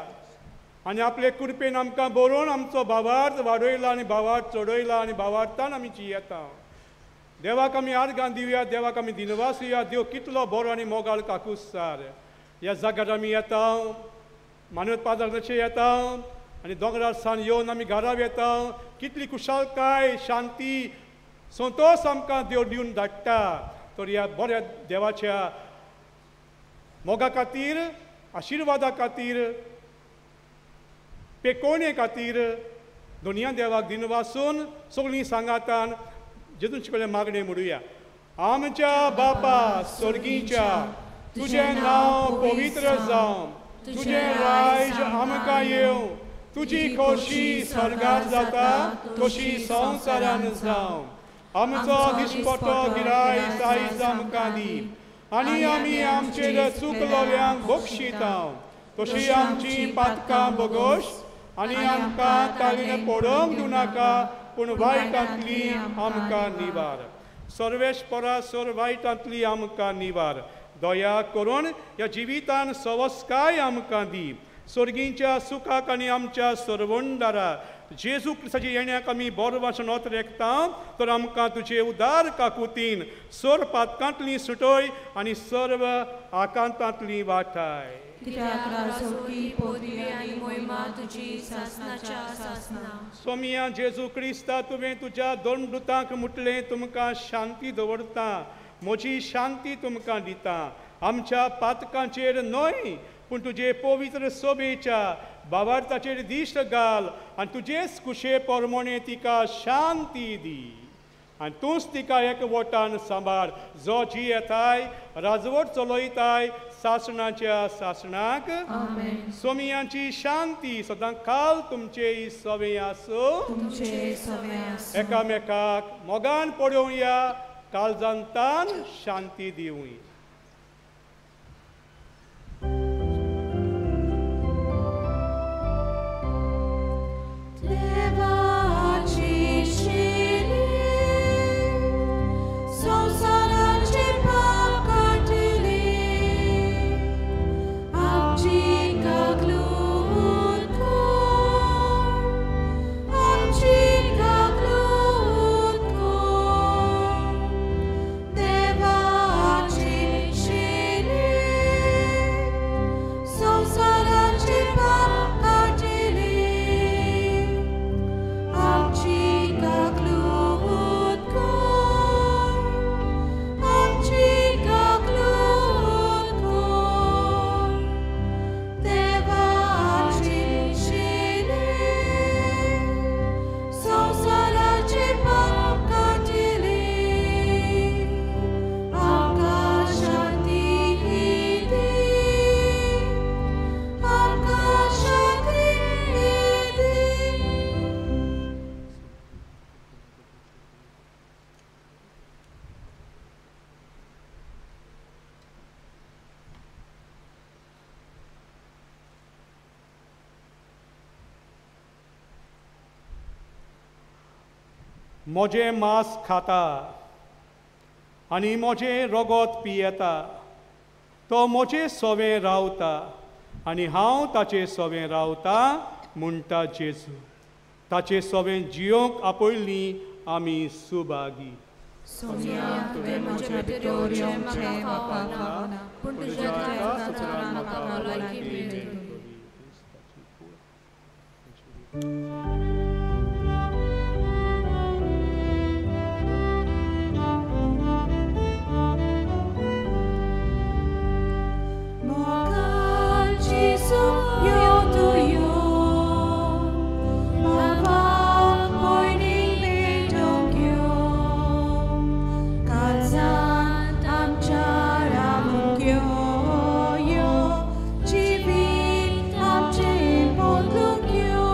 आनी आपले कृपेन आमकां बरोवन आमचो भावार्थ वाडयला आनी भावार्थ चडयला आनी भावार्थान आमी जियेता. देवाक आमी आर्गां दिवया, देवाक आमी दिनवास दिवया. देव कितलो बरो आनी मोगाळ काकुसार. ह्या जाग्यार आमी येता, मानवत पादाचे येता आनी दोंगरार सान येवन आमी घरा येता. कितली खुशालकाय, शांती, संतोश आमकां देव दिवन धाडटा. तर ह्या बऱ्या देवाच्या मोगा खातीर, आशिर्वादा खातीर, पेकोवणे खातीर दुनिया देवाक दिनवासून सगळीं सांगातान जेजूचे कडेन मागणें म्हणुया. आमच्या बापा स्वर्गीच्या, तुजें नांव पवित्र जावं, तुजें राज आमकां येवं, तुजी खोशी स्वर्गार जाता तशी संवसारान जावं. आमचो दिसपटो गिराय सायज आमकां दी आनी आमी आमचेर चुकलोल्यांक बक्षिता तशी आमची पातकां बगोश आनी आमकां तालीन पडोवंक दिवनाका, पूण वायटांतली आमकां निवार. सर्वेस्परा सर वायटांतली आमकां निवार. दया करून ह्या जिवितान सवस्काय आमकां दी. स्वर्गींच्या सुखाक आनी आमच्या सर्वंदारा जेजू क्रिस्ताच्या येण्याक आमी बरो वाचन रेखता. तर आमकां तुजे उदार काकुतीन सर्व पातकांतली सुटय आनी सर्व आकांतांतली वाठाय. सोमिया जेजू क्रिस्ता, तुवें तुज्या दोन दुतांक म्हटलें, तुमकां शांती दवरता, म्हजी शांती तुमकां दिता. आमच्या पातकांचेर न्हय पूण तुजे पवित्र सोबेच्या भावार्थाचेर दिश्ट घाल आनी तुजेच कुशे परमणे तिका शांती दी आनी तूंच तिका एकवटान सांबाळ, जो जियेताय राजवट चलयताय सासणाच्या सासणाक. सोमियांची शांती सदां काल तुमचे सवे आसूं. एकामेकाक मोगान पळोवया, काळजांतान शांती दिवया. Deva म्हजें मांस खाता आनी म्हजें रगत पियेता तो म्हजे सोवें रावता आनी हांव ताचे सोवें रावता म्हणटा जेजू. ताचे सोवें जियोंक आपयली आमी सुभागी. सोनिया, तुवें म्हजे भितर येवचें म्हाका फावना, पूण तुज्या एका उतरान म्हाका भलायकी मेळटली. मोगान जेजू यो तूं यो, बाबा भयणीक भेटोवंक यो, काळजांत आमच्या रावूंक यो, यो जिवीत आमचें बदलूंक यो.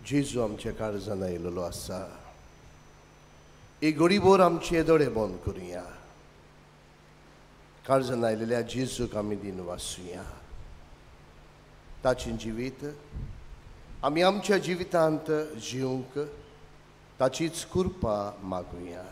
जेजू आमच्या काळजान आयिल्लो आसा. एक घडीभर आमचे दोळे बंद करुया. काळजान आयिल्ल्या जेजूक आमी दिन वाचुया. ताचें जिवीत आमी आमच्या जिवितांत जिवंक ताचीच कृपा मागुया.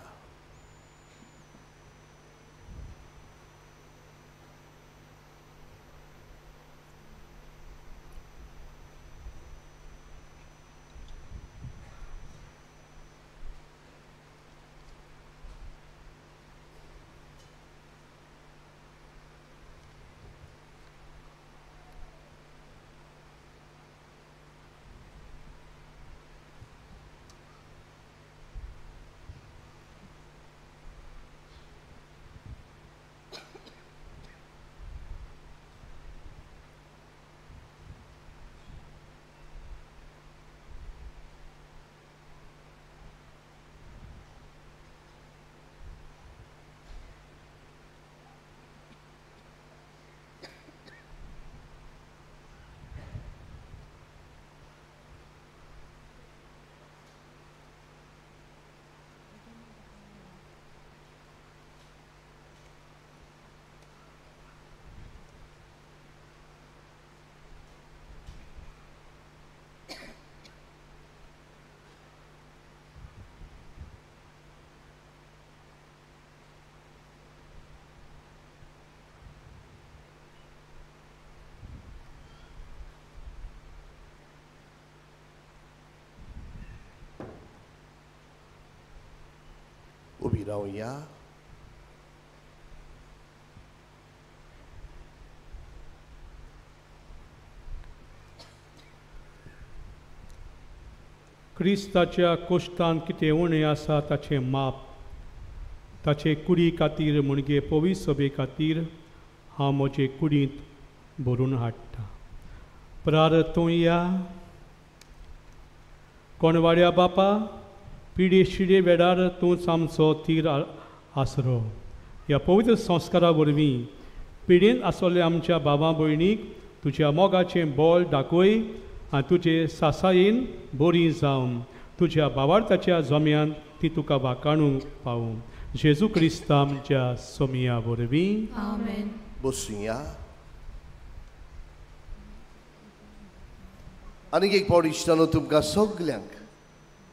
उबी रावया. क्रिस्ताच्या कोश्टान कितें उणें आसा ताचें माप ताचे कुडी खातीर म्हणजे पवित्र सभे खातीर हांव म्हजे कुडींत भरून हाडटा. प्रार्थुया. कोणवाड्या बापा, पिडे शिडे वेळार तूंच आमचो तीर आसरो. ह्या पवित्र संस्कारा वरवीं पिडेन आसलेल्या आमच्या बाबा भयणीक तुज्या मोगाचें बळ दाखय आनी तुजे सासायेन बरी जावन तुज्या बावार्थाच्या जम्यान ती तुका वाकाणूंक पावूं. जेजू क्रिस्ता आमच्या सोमिया वरवीं. आमेन. बसुया. आनीक एक पावट इश्टानो तुमकां सगल्यांक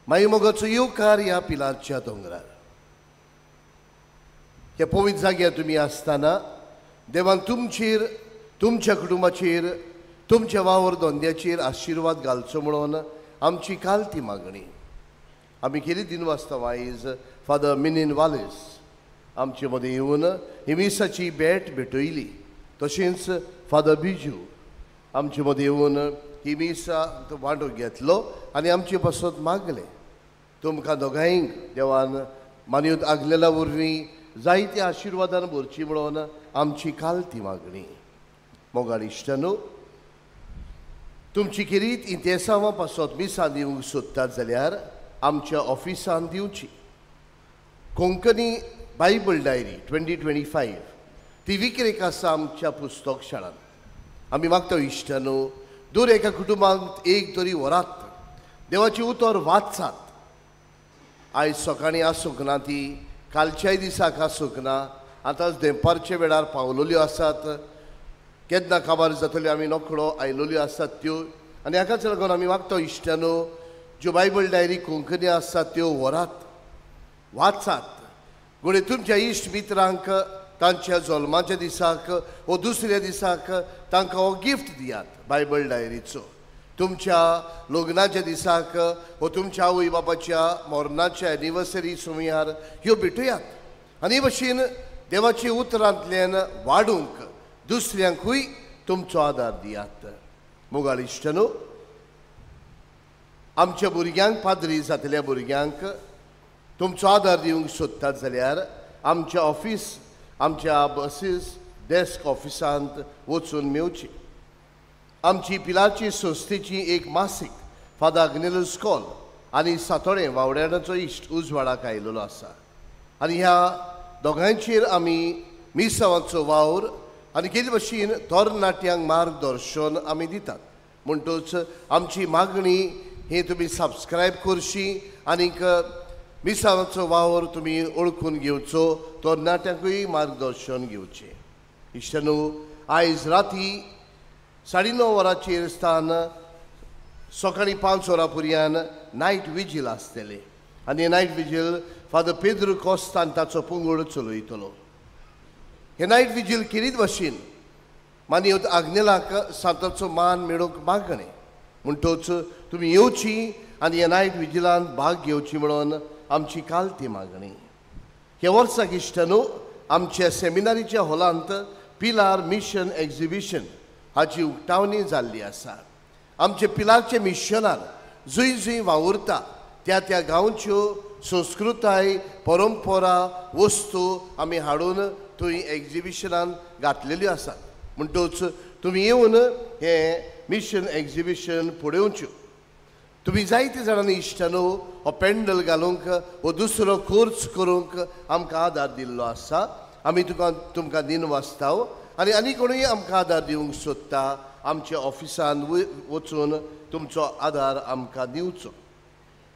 माई मोगाचो येवकार ह्या पिलारच्या दोंगरार. ह्या पवित्र जाग्यार तुमी आसतना देवान तुमचेर, तुमच्या कुटुंबाचेर, तुमच्या वावर धंद्याचेर आशिर्वाद घालचो म्हणून आमची काल ती मागणी आमी केली. दिनवासता वायज फादर मिनीन वालेस आमचे मदें येवन ही मिसाची भेट भेटयली. तशेंच फादर बिजू आमचे मदें येवन ही मिसा वांटो घेतलो आनी आमचे पासत मागलें. तुमकां दोगांयक देवान मानयत आगलेल्या वरवीं जायत्या आशिर्वादान भरची म्हणून आमची काल ती मागणी. मोगाळ इश्टानो, तुमची खेरीत इंतेसांवां पासत मिसां दिवंक सोदतात जाल्यार आमच्या ऑफिसान दिवची. कोंकणी बायबल डायरी 2025 ती विक्रेक आसा आमच्या पुस्तक शाळान. आमी मागता इश्टानो, दर एका कुटुंबांत एक तरी व्हरात, देवाचें उतर वाचात. आयज सकाळीं आसूंक ना ती, कालच्याय दिसाक आसूंक ना, आतांच देंपारच्या वेळार पावलोल्यो आसात. केन्ना काबार जातल्यो आमी नकळो, आयलोल्यो आसात त्यो. आनी हाकाच लागून आमी मागता इश्टानो, ज्यो बायबल डायरी कोंकणी आसात त्यो व्हरात, वाचात. घडये तुमच्या इश्ट मित्रांक तांच्या जल्माच्या दिसाक वो दुसऱ्या दिसाक तांकां हो गिफ्ट दियात बायबल डायरीचो. तुमच्या लग्नाच्या दिसाक वो तुमच्या आवय बापाच्या मरणाच्या एनिवर्सरी सुमयार ह्यो भेटयात. आनी हे भशेन देवाच्या उतरांतल्यान वाडूंक दुसऱ्यांकूय तुमचो आदार दियात. मोगाळ इश्टानो, आमच्या भुरग्यांक, पाद्री जातल्या भुरग्यांक तुमचो आदार दिवंक सोदतात जाल्यार आमच्या ऑफिस, आमच्या बसीस डेस्क ऑफिसांत वचून मेवची. आमची पिलाची संस्थेची एक मासीक फादर आग्नेलस कॉल आनी सातोळें वावड्याचो इश्ट उजवाडाक आयिल्लो आसा. आनी ह्या दोगांयचेर आमी मिसावांचो वावर आनी केले भशेन तरणाट्यांक मार्गदर्शन आमी दितात. म्हणटूच आमची मागणी हे तुमी सबस्क्रायब करशी आनीक मिसांवाचो वावर तुमी ओळखून घेवचो, तरणाट्यांकूय मार्गदर्शन घेवचें. इश्टांनो, आयज राती 9:30 वरांचेर स्थान सकाळीं 5 वरां पर्यंत नायट विजील आसतलें आनी नायट विजील फादर पेद्रू कोस्तान ताचो पंगड चलयतलो. हे नायट विजील केरीत भाशेन मानयत आग्नेलाक सांताचो मान मेळोवंक मागणें, म्हणटच तुमी येवची आनी ह्या नायट विजिलान भाग घेवची म्हणून आमची कालती मागणी. ह्या वर्साक इश्टांनो आमच्या सेमिनारीच्या हॉलांत पिलार मिशन एक्झिबिशन हाची उक्तावणी जाल्ली आसा. आमचे पिलारचे मिशनार जंय जंय वावुरता त्या त्या गांवच्यो संस्कृताय, परंपरा, वस्तू आमी हाडून थंय एक्झिबिशनान घातलेल्यो आसात. म्हणटच तुमी येवन हें मिशन एक्झिबिशन पळोवच्यो. तुमी जायते जाणांनी इश्टांनो हो पेंडल घालूंक हो दुसरो कोर्स करूंक आमकां आदार दिल्लो आसा. आमी तुमकां दिनवासताव आनी आनी कोणूय आमकां आदार दिवंक सोदता आमच्या ऑफिसान वचून तुमचो आदार आमकां दिवचो.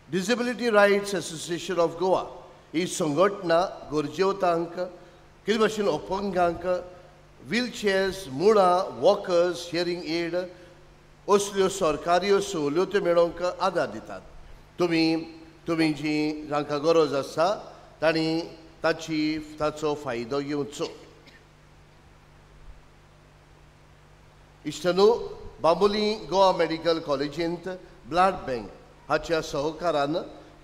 Disability rights association of Goa ही संघटना गरजेवतांक, कितें भाशेन अपंगांक व्हीलचेअर्स, मुळां, वॉकर्स, हियरींग एड असल्यो सरकारी सवलत्यो मेळोवंक आदार दितात. तुमी जी जांकां गरज आसा तांणी ताचो फायदो घेवचो. इश्टांनो, बांबोली गोवा मेडिकल कॉलेजींत ब्लड बँक हाच्या सहकारान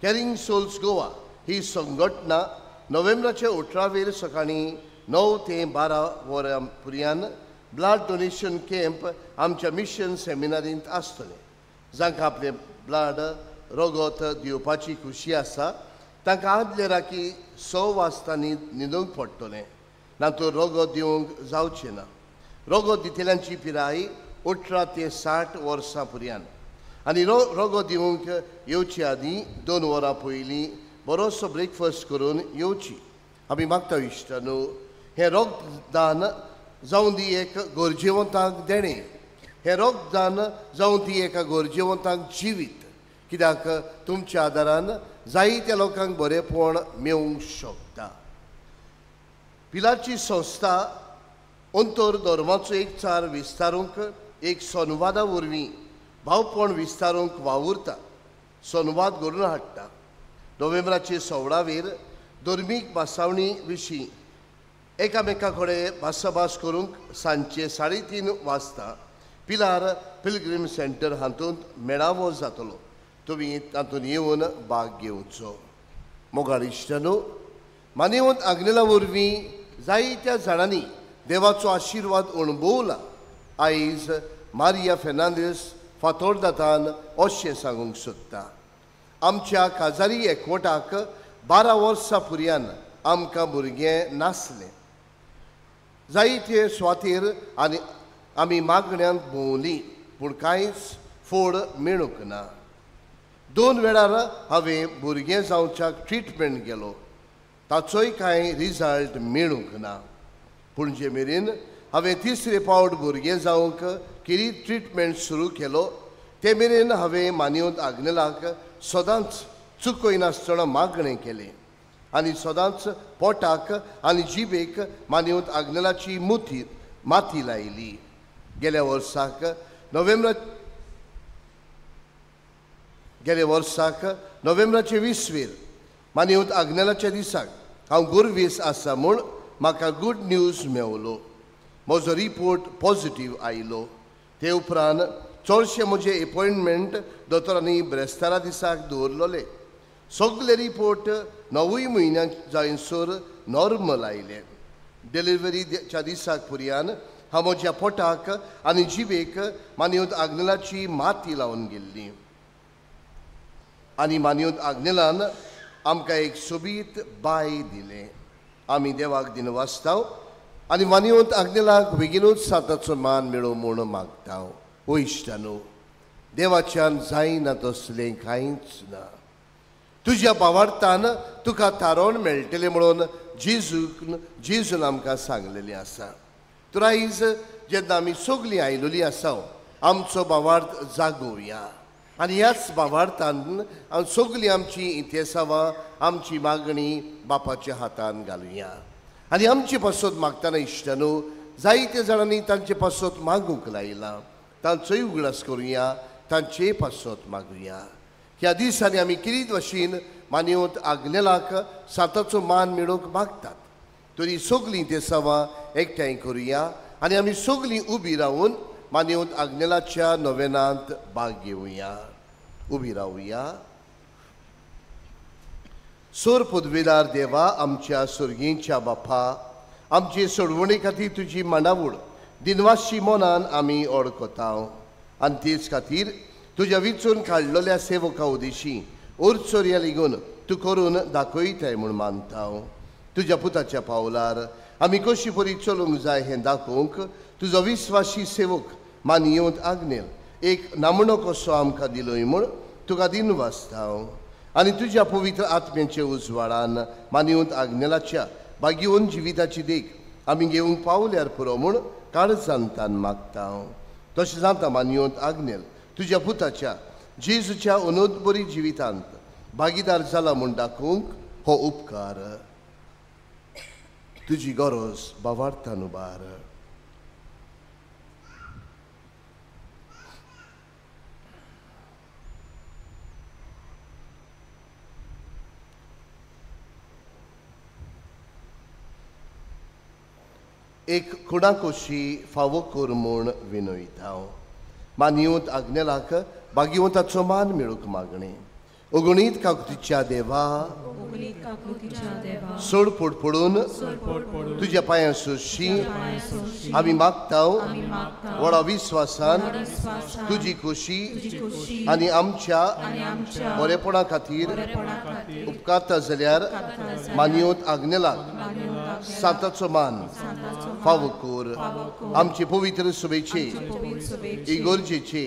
कॅरिंग सोल्स गोवा ही संघटना नोव्हेंबराच्या 18वेर सकाळीं 9 ते 12 वरां पर्यंत ब्लड डोनेशन कॅम्प आमच्या मिशन सेमिनारींत आसतलें. जांकां आपलें ब्लड रगत दिवपाची खुशी आसा तांकां आदले राती 6 वाजता न्हिदूंक पडटलें, ना तर रगत दिवंक जावचें ना. रगत दितल्यांची पिराय 18 ते 60 वर्सां पर्यंत आनी रगत दिवंक येवचे आदीं 2 वरां पयलीं बरोसो ब्रेकफास्ट करून येवची. आमी मागता इश्टांनो, हें रगतदान जावं दी एक गरजेवंतांक देणें, हें रगतदान जावं दी एका गरजेवंतांक जिवीत, कित्याक तुमच्या आदारान जायत्या लोकांक बरेंपण मेळूंक शकता. पिलाची संस्था अंतर धर्माचो एकचार विस्तारूंक एक संवादा वरवीं भावपण विस्तारूंक वावुरता, संवाद घडोवन हाडटा. नोव्हेंबराचे 16वेर धर्मीक भासावणी विशीं एकामेका कडेन भासाभास करूंक सांजचे 3:30 वाजता पिलार पिलग्रीम सेंटर हातूंत मेळावो जातलो. तुमी तातूंत येवन भाग घेवचो. मोगाळ इश्टांनो, मानेवंत आग्नेला वरवीं जायत्या जाणांनी देवाचो आशिर्वाद अणभवला. आयज मारिया फेर्नांदीस फातोर्दातान अशें सांगूंक सोदता, आमच्या काजारी एकवटाक 12 वर्सां पुर्यान आमकां भुरगें नासलें. जायते सुवातेर आनी आमी मागण्यांत भोंवली पूण कांयच फोड मेळूंक ना. 2 वेळार हांवें भुरगें जावच्याक ट्रिटमेंट गेलो, ताचोय कांय रिजल्ट मेळूंक ना. पूण जे मेरेन हांवें तिसरे पावट भुरगें जावंक केरी ट्रिटमेंट सुरू केलो ते मेरेन हांवें मानयत आग्नेलाक सदांच चुकयनासतना मागणें केलें आनी सदांच पोटाक आनी जिबेक मानयत आग्नेलाची माती लायली. गेल्या वर्साक नोव्हेंबराचे 20वेर मानयत आग्नेलाच्या दिसाक हांव गुरवीस आसा म्हूण म्हाका गूड न्यूज मेवलो. म्हजो रिपोर्ट पॉजिटीव आयलो. ते उपरांत चडशे म्हजे एपॉयंटमेंट दोतोरांनी ब्रेस्तारा दिसाक दवरलोले. सगळे रिपोर्ट 9 म्हयन्यां जायसर नॉर्मल आयले. डिलिव्हरीच्या दिसाक पुर्यान हांव म्हज्या पोटाक आनी जिबेक मानयत आग्नेलाची माती लावन गेल्ली आनी मानयत आग्नेलान आमकां एक सोबीत बाय दिलें. आमी देवाक दिनवासताव आनी मानयत आग्नेलाक बेगीनूच साताचो मान मेळो म्हूण मागता. ओ इश्टानो, देवाच्यान जायना तसलें कांयच ना. तुज्या बावार्थान तुका थारोवन मेळटलें म्हणून जेजून आमकां सांगलेलें आसा. तर आयज जेन्ना आमी सगळीं आयलोली आसा आमचो बावार्थ जागोवया आनी ह्याच भावार्थान सगळीं आमची इतिहासावां आमची मागणी बापाच्या हातान घालुया. आनी आमचे पासत मागतना इश्टानो जायते जाणांनी तांचे पासत मागूंक लायलां, तांचोय उगडास करुया, तांचेय पासत मागुया. ह्या दिसांनी आमी किरीत वशीन मानवत आग्नेलाक सांताचो मान मेळोवंक मागतात, तरी सगळीं देसावां एकठांय करुया आनी आमी सगळीं उबी रावन मानवत आग्नेलाच्या नोवेनांत भाग घेवया. उबी रावया. सोर पदवेदार देवा, आमच्या सुर्गींच्या बापा, आमचे सोडवणे खातीर तुजी मांडावळ दिनवाशी मनान आमी ओळखता आनी तेच खातीर तुज्या विचून काडलेल्या सेवका उदेशी ओरचोरया लिगून तूं करून दाखयताय म्हूण मानता. तुज्या पुताच्या पावलार आमी कशी परी चलूंक जाय हें दाखोवंक तुजो विस्वासी सेवक मानयेवंत आग्नेल एक नामणो कसो आमकां दिलोय म्हूण तुका दिनवासता. आनी तुज्या पवित्र आत्म्याच्या उजवाडान मानयेवंत आग्नेलाच्या भाग्यवंत जिविताची देख आमी घेवंक पावल्यार पुरो म्हूण काळजांतान मागता. तशें जाता मानयेवंत आग्नेल तुज्या पुताच्या जेजूच्या अनोदबरी जिवितांत भागीदार जाला म्हूण दाखोवंक हो उपकार तुजी गरज भावार्थान उबार. एक कुणाकोशी फावो कर म्हूण विनयता. मानयेवंत आग्नेलाक भाग्यवंताचो मान मेळूंक मागणें. अगणीत काकुतीच्या देवा, सोड पोड पडून तुज्या पांयां सोशी आमी मागता व्हडा विस्वासान तुजी खोशी आनी आमच्या बरेपणा खातीर उपकारता जाल्यार मानयेवंत आग्नेलाक सांताचो मान फावो कर. आमचे पवित्र सभेचे इगोर्जेचे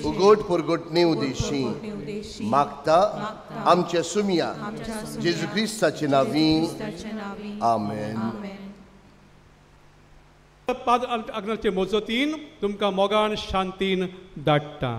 उगोट परगटणे उदेशी मागता आमच्या सुमिया जेजू क्रिस्ताचे नांवी, आमेन. पाद आग्नेलाचे मोजतीन तुमकां मोगान शांतीन धाडटा.